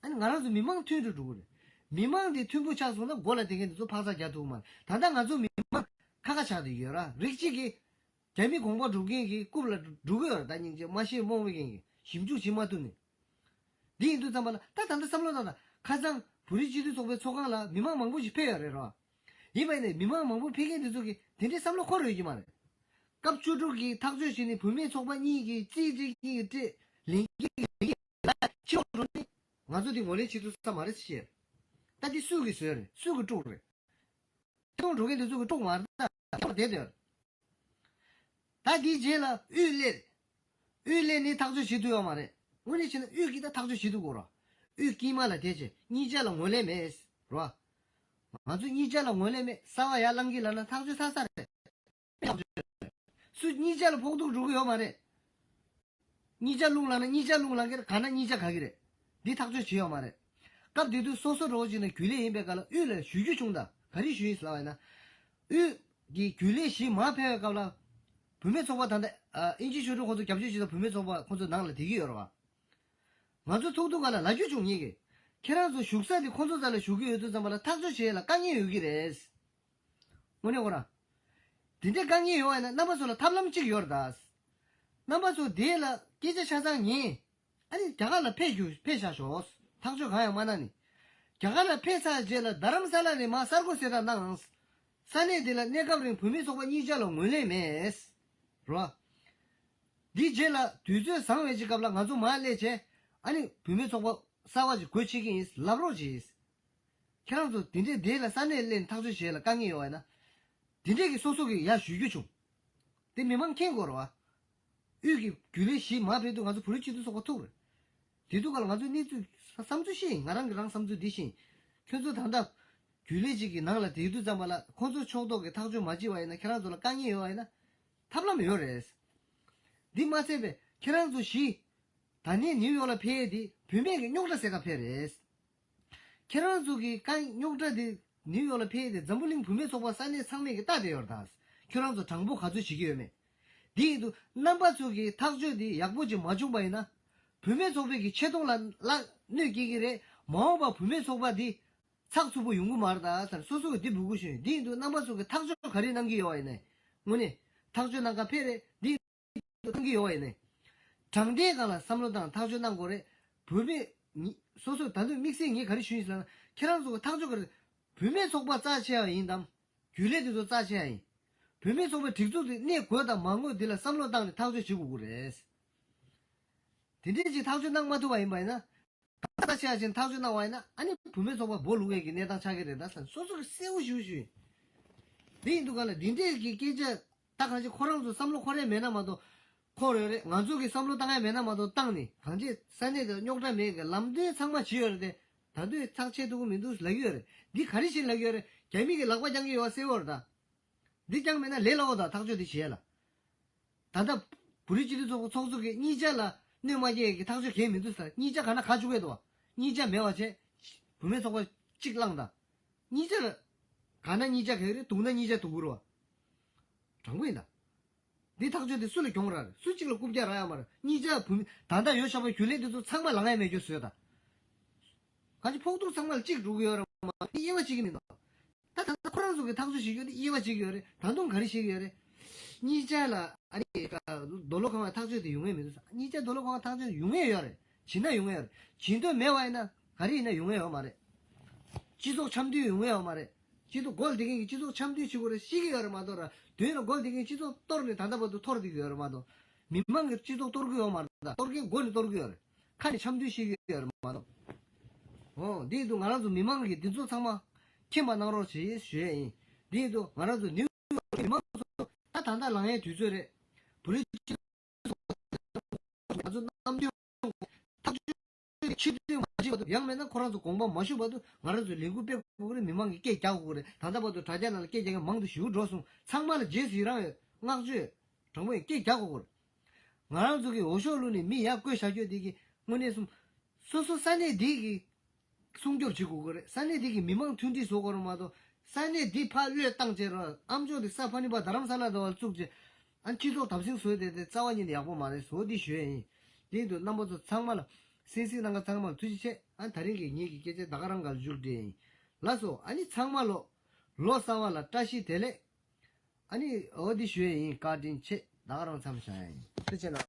ཨ་ནི་ང་རང་ཚོ་མི་མང་མཐུན་རུ་འགྲོ་གི་རེད། མི་མང་དེ་མཐུན་པོ་ཆགས་སོང་ན་མགོ་ལ་བསྡད་མཁན་དེ་ཚོ་འཕག་འཚག་རྒྱག་ཐུབ་ཀྱི་མ་རེད། ད་ལྟ་ང་ཚོ་མི་མང་ཁ་ཁ་ཆགས་བསྡད་ཡོད་ར། རིགས་གཅིག་གིས་རྒྱ་མི་དགོངས་པ་སྒྲུབ་མཁན་གྱི་རྐུབ་ལ་འགྲོ་གི་ཡོད་ར། ད་སྙིང་རྗེ་མ་ཤེས་རྨོངས་པའི་རྐྱེན་གྱིས་ཞིབ་འཇུག་བྱེད་མ་ཐུབ་ནས། འདི་ཡིན་དུས་ཙམ་པ་ལ་ད་ད་ལྟ་བསམ་བློ་བཏང་ན་ཁ་སང་བོད་རིགས་སྤྱི་མཐུན་ཚོགས་པའི་ཚོགས་ཁང་ལ་མི་མང་མང་པོ་ཞིག་ཕེབས་ཡོད་རེད་རོ། ཡིན་པ་ཡིན་ནའི་མི་མང་མང་པོ་ཕེབས་མཁན་དེ་ཚོ་གིས་དེ་འདྲའི་བསམ་བློ་འཁོར་ཡོད་ཀྱི་མ་རེད། སྐབས་བཅུ་དྲུག་གི་ཐག་གཅོད་བྱས་ནས་བུད་མེད་ཚོགས་པ་གཉིས་ཀྱིས་རྩིས་སྤྲད་ཀྱི་ཡོད་སྤྲད་ལེན་གྱི་ཡོད་ལ་ཕྱི་ལོགས་འགྲོ་ནས་ང་ཚོ་དེ་ངོས་ལེན་བྱེད་ཐུབ་ས་མ་རེད་ཟེར། ད་དེ་སུ་གིས་བཟོས་རེད། སུ་གིས་དཀྲུགས་རེད། ཕྱི་ལོགས་འགྲོ་མཁན་དེ་ཚོ་གིས་དཀྲུགས་མ་རེད། ད་ཡག་པོ་བསྡད་དེ། ད་དེའི་རྗེས་ལ་དབུས་སླེབས། དབུས་སླེབས་ནས་ཐག་གཅོད་བྱེད་ཐུབ་ཡོད་མ་རེད། དངོས་གནས་བྱས་ན་དབུས་ཀྱིས་ད་ཐག་གཅོད་བྱེད་ཐུབ་དགོས་ར། དབུས་དཀྱིལ་མ་ལ་བསྡད་བྱས་གཉིས་ཆ་ལ་ངོས་ལེན་མེད་ར། ང་ཚོ་གཉིས་ཆ་ལ་ངོས་ལེན་མེད། གསར་པ་ཡར་ལངས་ཀྱི་ལབ་ན་ཐག་གཅོད་ཚར་ཚར་རེད། སུ་གཉིས་ཆ་ལ་ཕོག་ཐུག་འགྲོ་གི་ཡོད་མ་རེད། གཉིས་ཆ་རླུང་ལངས་ན་གཉིས་ཆ་རླུང་ལངས་ཀྱི་རེད། གང་ན་གཉིས་ཆ་ག་གི་རེད། འདི་ཐག་གཅོད་བྱེད་ཡོད་མ་རེད། སྐབས་དེ་དུས་སོ་སོ་རོགས་ཅིག་ན་རྒྱུན་ལས་ཡིན་པའི་སྐབས་ལ་དབུས་ལ་ཞུ་རྒྱུ་བྱུང་། ད་ག་རེ་ཞུས་ཡིན་ལབ་པ་ཡིན་ན། དབུས་ཀྱི་རྒྱུན་ལས་གཞིས་མར་ཕེབས་པའི་སྐབས་ལ། བུད་མེད་ཚོགས་པ་ད་ལྟ་ཨ་ཨིན་ཇི་ཆོས་སྒྲོན་ཁོང་ཚོ་རྒྱབ་སྐྱོར་བྱེད་སྟངས་བུད་མེད་ཚོགས་པ་ཁོང་ཚོ་ནང་ལ་བསྡད་ཀྱི་ཡོད་རེད་བ། ང་ཚོ་ཐུག་ཐུག་ག་ལ་ལབ་རྒྱུ་བྱུང་། ངེད་ཀྱིས་ཁྱེད་རང་ཚོ་བཞུགས་ས་དེ་ཁོང་ཚོ་རྩ་ལ་བཞུགས་ཀྱི་ཡོད་དུས་ཙམ་པ་ལ་ཐག་གཅོད་བྱེད་ཡས་ལ་དཀའ་ངལ་ཡོད་ཀྱི་རེད། དངོས་གནས་ཁོ་རང་། དེ་འདྲའི་དཀའ་ངལ་ཡོད་པ་ཡིན་ན་རྣམ་པ་ཚོ་ལ་ཐབས་ལམ་གཅིག་ཡོད་རེད་ད། རྣམ་པ་ཚོ་དེ་ལ་སྐད་ཆ་ཆ་ཚང་ཉན། ཨ་ནི་རྒྱ་གར་ལ་ཕེབས་རྒྱུ་ཕེབས་བཞག་ཤོག་ཐག་གཅོད་གང་ཡང་མ་གནང་ནི། རྒྱ་གར་ལ་ཕེབས་ཚར་རྗེས་ལ་རྡ་རམ་ས་ལ་ནས་མར་གསར་འགོད་གསལ་བསྒྲགས་གནང་། ས་གནས་དེ་ལ་གནས་སྐབས་རིང་བུད་མེད་ཚོགས་པ་གཉིས་ཆ་ལ་ངོས་ལེན་མེད། རོ། འདིའི་རྗེས་ལ་དུས་ཚོད་བཟང་བའི་ཅིག་སྐབས་ལ་ང་ཚོ་མར་སླེབས་བྱས། ཨ་ནི་བུད་མེད་ཚོགས་པ་གསར་པ་ཅིག་སྒོ་ཕྱེ་གི་ཡིན་ལབ་རོགས་གྱིས། ཁྱེད་རང་ཚོ་དེ་འདྲའི་དེ་ལ་ས་གནས་སླེབས་ནས་ཐག་གཅོད་བྱེད་ལ་དཀའ་ངལ་ཡོད་པ་ཡིན་ན། དེ་འདྲས་ཀྱི་སོ་སོ་གི་ཡར་ཞུ་རྒྱུ་བྱུང་། དེ་མི་མང་མཁྱེན་དགོས་རེད་བ། དབུས་ཀྱི་རྒྱུན་ལས་གཞིས་མར་ཕེབས་དུས་ང་ཚོ་བོད་རིགས་སྤྱི་མཐུན་ཚོགས་པ་ཐུག་རེད། དེ་དུས་ག་ལ་ང་ཚོའི་གནས་ཚུལ་བསམ་ཚུལ་ཤེས་ཡིན། ང་རང་གི་རང་བསམ་ཚུལ་འདི་ཤེས་ཡིན། ཁྱོད་ཚོ་ད་ལྟ་རྒྱུན་ལས་གཅིག་གི་ནང་ལ་བསྡད་དུས་ཙམ་པ་ལ་ཁོང་ཚོ་ཕྱོགས་གཏོགས་ཀྱི་ཐག་གཅོད་མ་བྱས་པ་ཡིན་ན། ཁྱེད་རང་ཚོ་ལ་དཀའ་ངལ་ཡོད་པ་ཡིན་ན་ཐབས་ལམ་ཡོད་རེད། འདི་མ་ཚད་པའི་ཁྱེད་རང་ཚོ་གཞིས་ད་ནས་ནིའུ་ཡོག་ལ་ཕེབས་ཡས་དེ་བུད་མེད་ཀྱི་རྙོག་དྲ་སེལ་ག་ཕེབས་རེད། ཁྱེད་རང་ཚོ་གི་དཀའ་རྙོག་དྲ་དེ་ནིའུ་ཡོག་ལ་ཕེབས་ཏེ་འཛམ་བུ་གླིང་བུད་མེད་ཚོགས་པ་ས་གནས་ཚང་མས་ཀྱི་ལྟ་བསྡད་ཡོད་རེད་ད། ཁྱོད་རང་ཚོ་དྲང་པོ་ག་ཚོད་བྱེད་ཀྱི་ཡོད་མེད། དེ་ཡིན་དུས་རྣམ་པ་ཚོ་གི་ཐག་གཅོད་དེ་ཡག་པོ་ཅིག་མ་བྱུང་པ་ཡིན་ན། བུད་མེད་ཚོགས་པའི་གི་ཆེ་མཐོང་ལ་ལ་གནོད་སྐྱེལ་གྱི་རེད། མ་འོངས་པ་བུད་མེད་ཚོགས་པ་དེ་ཚགས་ཚུད་པོ་ཡོང་གི་མ་རེད་ད་ཟེར། སོ་སོ་གི་དེ་འབོད་སྐུལ་ཞུས་ཡིན། དེ་ཡིན་དུས་རྣམ་པ་ཚོ་གི་ཐག་གཅོད་ག་རེ་གནང་གི་ཡོད་པ་ཡིན་ནའི། དངོས་གནས་ཐག་གཅོད་གནང་ག་ཕེབས་རེད། དེ་གཏོང་གི་ཡོད་པ་ཡིན་ནའི། དྲང་བདེན་སྒང་ལ་བསམ་བློ་བཏང་ཐག་གཅོད་གནང་དགོས་རེད། བུད་མེད་ཉི་སོ་སོ་ད་དུང་དམིགས་བསལ་ངས་ག་རེ་ཞུ་ཡིན་ཟེར་ན། ཁྱེད་རང་ཚོ་གི་ཐག་གཅོད་ག་རེ། བུད་མེད་ཚོགས་པ་རྩ་ཆེ་བ་ཡིན་དམ། རྒྱུན་ལས་དེ་ཚོ་རྩ་ཆེ་བ་ཡིན། བུད་མེད་ཚོགས་པའི་སྒྲིག་འཛུགས་དེ་གནས་དགོས་དང་མ་དགོས་འདི་ལ་བསམ་བློ་བཏང་ནས་ཐག་གཅོད་བྱེད་དགོས་ཀྱི་རེད། དེ་འདྲས་ཅིག་ཐག་གཅོད་གནང་མ་ཐུབ་པ་ཡིན་པ་ཡིན་ན། གང་ཟག་ཆེ་བ་ཞིག་ཐག་གཅོད་གནང་བ་ཡིན་ན། ཨ་ནི་བུད་མེད་ཚོགས་པ་སྦོ་ལུག་ཡས་ཀྱི་གནས་སྟངས་ཆགས་ཀྱི་རེད་ད་ཟེར། སོ་སོ་གི་གསལ་བོ་ཞུ་ཞུ། འདི་ཡིན་དུས་ག་ལ་འདི་འདྲས་ཀྱི་སྐད་ཆ་ད་གང་ཅི་ཁོ་རང་ཚོ་བསམ་བློ་འཁོར་ཡས་མེད་ན་མ་གཏོགས། འཁོར་ཡོད་རེད། ང་ཚོ་གི་བསམ་བློ་བཏང་ཡས་མེད་ན་མ་གཏོགས་བཏང་ནས་གང་ཅི་ས་གནས་དེ་རྙོག་དྲ་མེད་ཀྱི་ལམ་སྟོན་ཚང་མ་བྱས་ཡོད་རེད་དེ། ད་དུང་ཚགས་ཆད་ཐུབ་ཀྱི་མི་འདུག་ལབ་ཀྱི་ཡོད་རེད། འདི་ག་རེ་བྱས་ལབ་ཀྱི་ཡོད་རེད། རྒྱ་མི་གི་ལག་པ་བརྐྱང་གི་ཡོད་པ་གསལ་བོ་རེད་ད། འདི་རྐྱང་མེད་ན་ལས་སླ་བོ་དང་ཐག་གཅོད་འདི་བྱས་ལ། ད་ལྟ་བོད་རིགས་སྤྱི་མཐུན་ཚོགས་པ་ཚོགས་གཙོ་གིས་གཉིས་ཆ་ལ་གནོད་མ་སྐྱེལ་གྱི་ཐག་གཅོད་གང་ཡང་མི་འདུག་ཟེར། གཉིས་ཆ་ག་ན་ག་བཅུག་གི་འདུག་གཉིས་ཆ་མེད་པ་བྱས། བུད་མེད་ཚོགས་པ་གཅིག་བླངས་དང་། གཉིས་ཆ་ལ། ག་ན་གཉིས་ཆ་ག་གི་རེད། སྡུག་ན་གཉིས་ཆ་སྡུག་གི་རེད་བ། དྲང་པོ་ཡིན་ད། འདི་ཐག་གཅོད་དེ་སུ་ལ་གྱོང་རག་རེད། སུ་གཅིག་ལ་རྐུབ་བཀྱག་རག་ཡ་མ་རེད། གཉིས་ཆ་བུད་མེད་ད་ལྟ་ཡོད་ཤག་པའི་རྒྱུན་ལས་དེ་ཚོ་ཚང་མ་ལངས་ཡ་མེད་རྒྱུ་བཟོས་དང་། གང་ཅི་ཕོག་ཐུག་ཚང་མ་ལ་གཅིག་འགྲོ་གི་ཡོད་རེད་མ་གཏོགས་དབྱེ་བ་བྱེད་ཀྱི་མི་འདུག་ད་ད་ལྟ་ཁོ་རང་ཚོ་གི་ཐག་གཅོད་བྱེད་རྒྱུ་དེ་དབྱེ་བ་བྱེད་ཀྱི་ཡོད་རེད། ད་དུང་ག་རེ་བྱེད་ཀྱི་ཡོད་རེད། གཉིས་ཆ་ལ་ཨ་ནི་རྡོ་ལོ་གང་བ་ཐག་གཅོད་དེ་ཡོང་ངེས་མི་འདུག་གཉིས་ཆ་རྡོ་ལོ་གང་བ་ཐག་གཅོད་ཡོང་ངེས་ཡོད་རེད། བྱེད་ན་ཡོང་ངེས་ཡོད་རེད། བྱེད་འདོད་མེད་པ་ཡིན་ན་ག་རེ་ཡིན་ན་ཡོང་ངེས་ཡོད་མ་རེད། སྤྱི་ཚོགས་འཆམ་མཐུན་ཡོང་ངེས་ཡོད་མ་རེད། སྤྱི་ཚོགས་སྒོ་ལ་བསྡད་མཁན་གྱི་སྤྱི་ཚོགས་འཆམ་མཐུན་བྱེད་དགོས་རེད་ཤེས་ཀྱི་ཡོད་རེད་མ་གཏོགས་ར། མདུན་ལ་སྒོ་ལ་བསྡད་མཁན་སྤྱི་ཚོགས་གཏོར་ནས་ད་ལྟ་བར་དུ་འཐོར་བསྡད་ཀྱི་ཡོད་རེད་མ་གཏོགས། མི་མང་གི་སྤྱི་ཚོགས་གཏོར་གྱི་ཡོད་མ་རེད་ད། གཏོར་མཁན་སྒོ་ནས་གཏོར་གྱི་ཡོད་རེད། ཁ་ནས་འཆམ་མཐུན་བྱེད་ཀྱི་ཡོད་རེད་མ་གཏོགས། འོ་འདི་ཡིན་དུས་ང་རང་ཚོ་མི་མང་གིས་འདི་ཚོ་ཚང་མ་མཁྱེན་པ་གནང་རོགས་ཞེས་ཞུ་ཡས་ཡིན། འདི་ཡིན་དུས་ང་རང་ཚོ་ནིའུ་ཡོག་མི་མང་ཚོ་ད་ད་ལྟ་ལངས་ཡས་དུས་ཚོད་རེད། བོད་རིགས་སྤྱི་ཚོགས་ང་ཚོ་གནམ་བསྟན་ཐག་གཅོད་ཕྱིར་འཐེན་མ་བྱེད་ བར་དུ་ཡང་མེད་ན་ཁོ་རང་ཚོ་དགོངས་པ་མ་ཞུ་བར་དུ་ང་རང་ཚོས་ལས་འགུལ་སྤེལ་དགོས་ཀྱི་རེད། མི་མང་གིས་སྐད་རྒྱག་དགོས་ཀྱི་རེད། ད་ལྟ་བར་དུ་དྲ་རྒྱ་ནང་ལ་སྐད་རྒྱག་མཁན་མང་དུ་ཞེ་པོ་འགྲོ་སོང་། ཚང་མ་ལ་རྗེས་སུ་ཡི་རང་བསྔགས་བརྗོད་དྲང་པོ་ཡིན། སྐད་རྒྱག་དགོས་ཀྱི་རེད། ང་རང་ཚོ་གིས་འོས་ཤོག་བླུགས་ནས་མི་ཡར་བསྐོས་བཞག་རྒྱུ་དེ་གིས་དངོས་གནས་སོང་། སོ་སོ་ས་གནས་དེ་གི་སྲུང་སྐྱོབ་བྱེད་དགོས་ཀྱི་རེད། ས་གནས་དེ་གི་མི་མང་མཐུན་སྒྲིལ་བཟོ་དགོས་རེད་མ་གཏོགས། ས་གནས་དེ་ཕར་བློས་བཏང་བྱས་རོགས། ཨ་མཆོག་དེ་ས་ཕ་ནི་པ་རྡ་རམ་ས་ལ་དུ་བ་བཙུགས་བྱས། ཨ་ནི་སྤྱི་ཚོགས་དམ་སྲི་བཟོས་དེ་དེ་རྩ་བ་ཉིད་ནས་ཡག་པོ་མ་རེད། བཟོ་འདི་ཞུ་ཡས་ཡིན། དེ་དུས་རྣམ་པ་ཚོ་ཚང་མ་ལ། གསན་གཟིགས་གནང་མཁན་ཚང་མ་ལ་ཐུགས་རྗེ་ཆེ། ཨ་ནི་ད་རིང་གི་ངེད་ཀྱི་སྐད་ཆ་ད་ག་རང་ག་ལ་མཇུག་སྒྲིལ་ཡིན། ལགས་སོ། ཨ་ནི་ཚང་མ་ལོ། ལོ་གསར་བ་ལ་བཀྲ་ཤིས་བདེ་ལེགས། ཨ་ནི་འོ་འདི་ཞུ་ཡས་ཡིན། བཀའ་དྲིན་ཆེ། ད་ག་རང་མཚམས་བཞག་ཡས་ཡིན། ཐུགས་རྗེ་ཆེ་གནང་།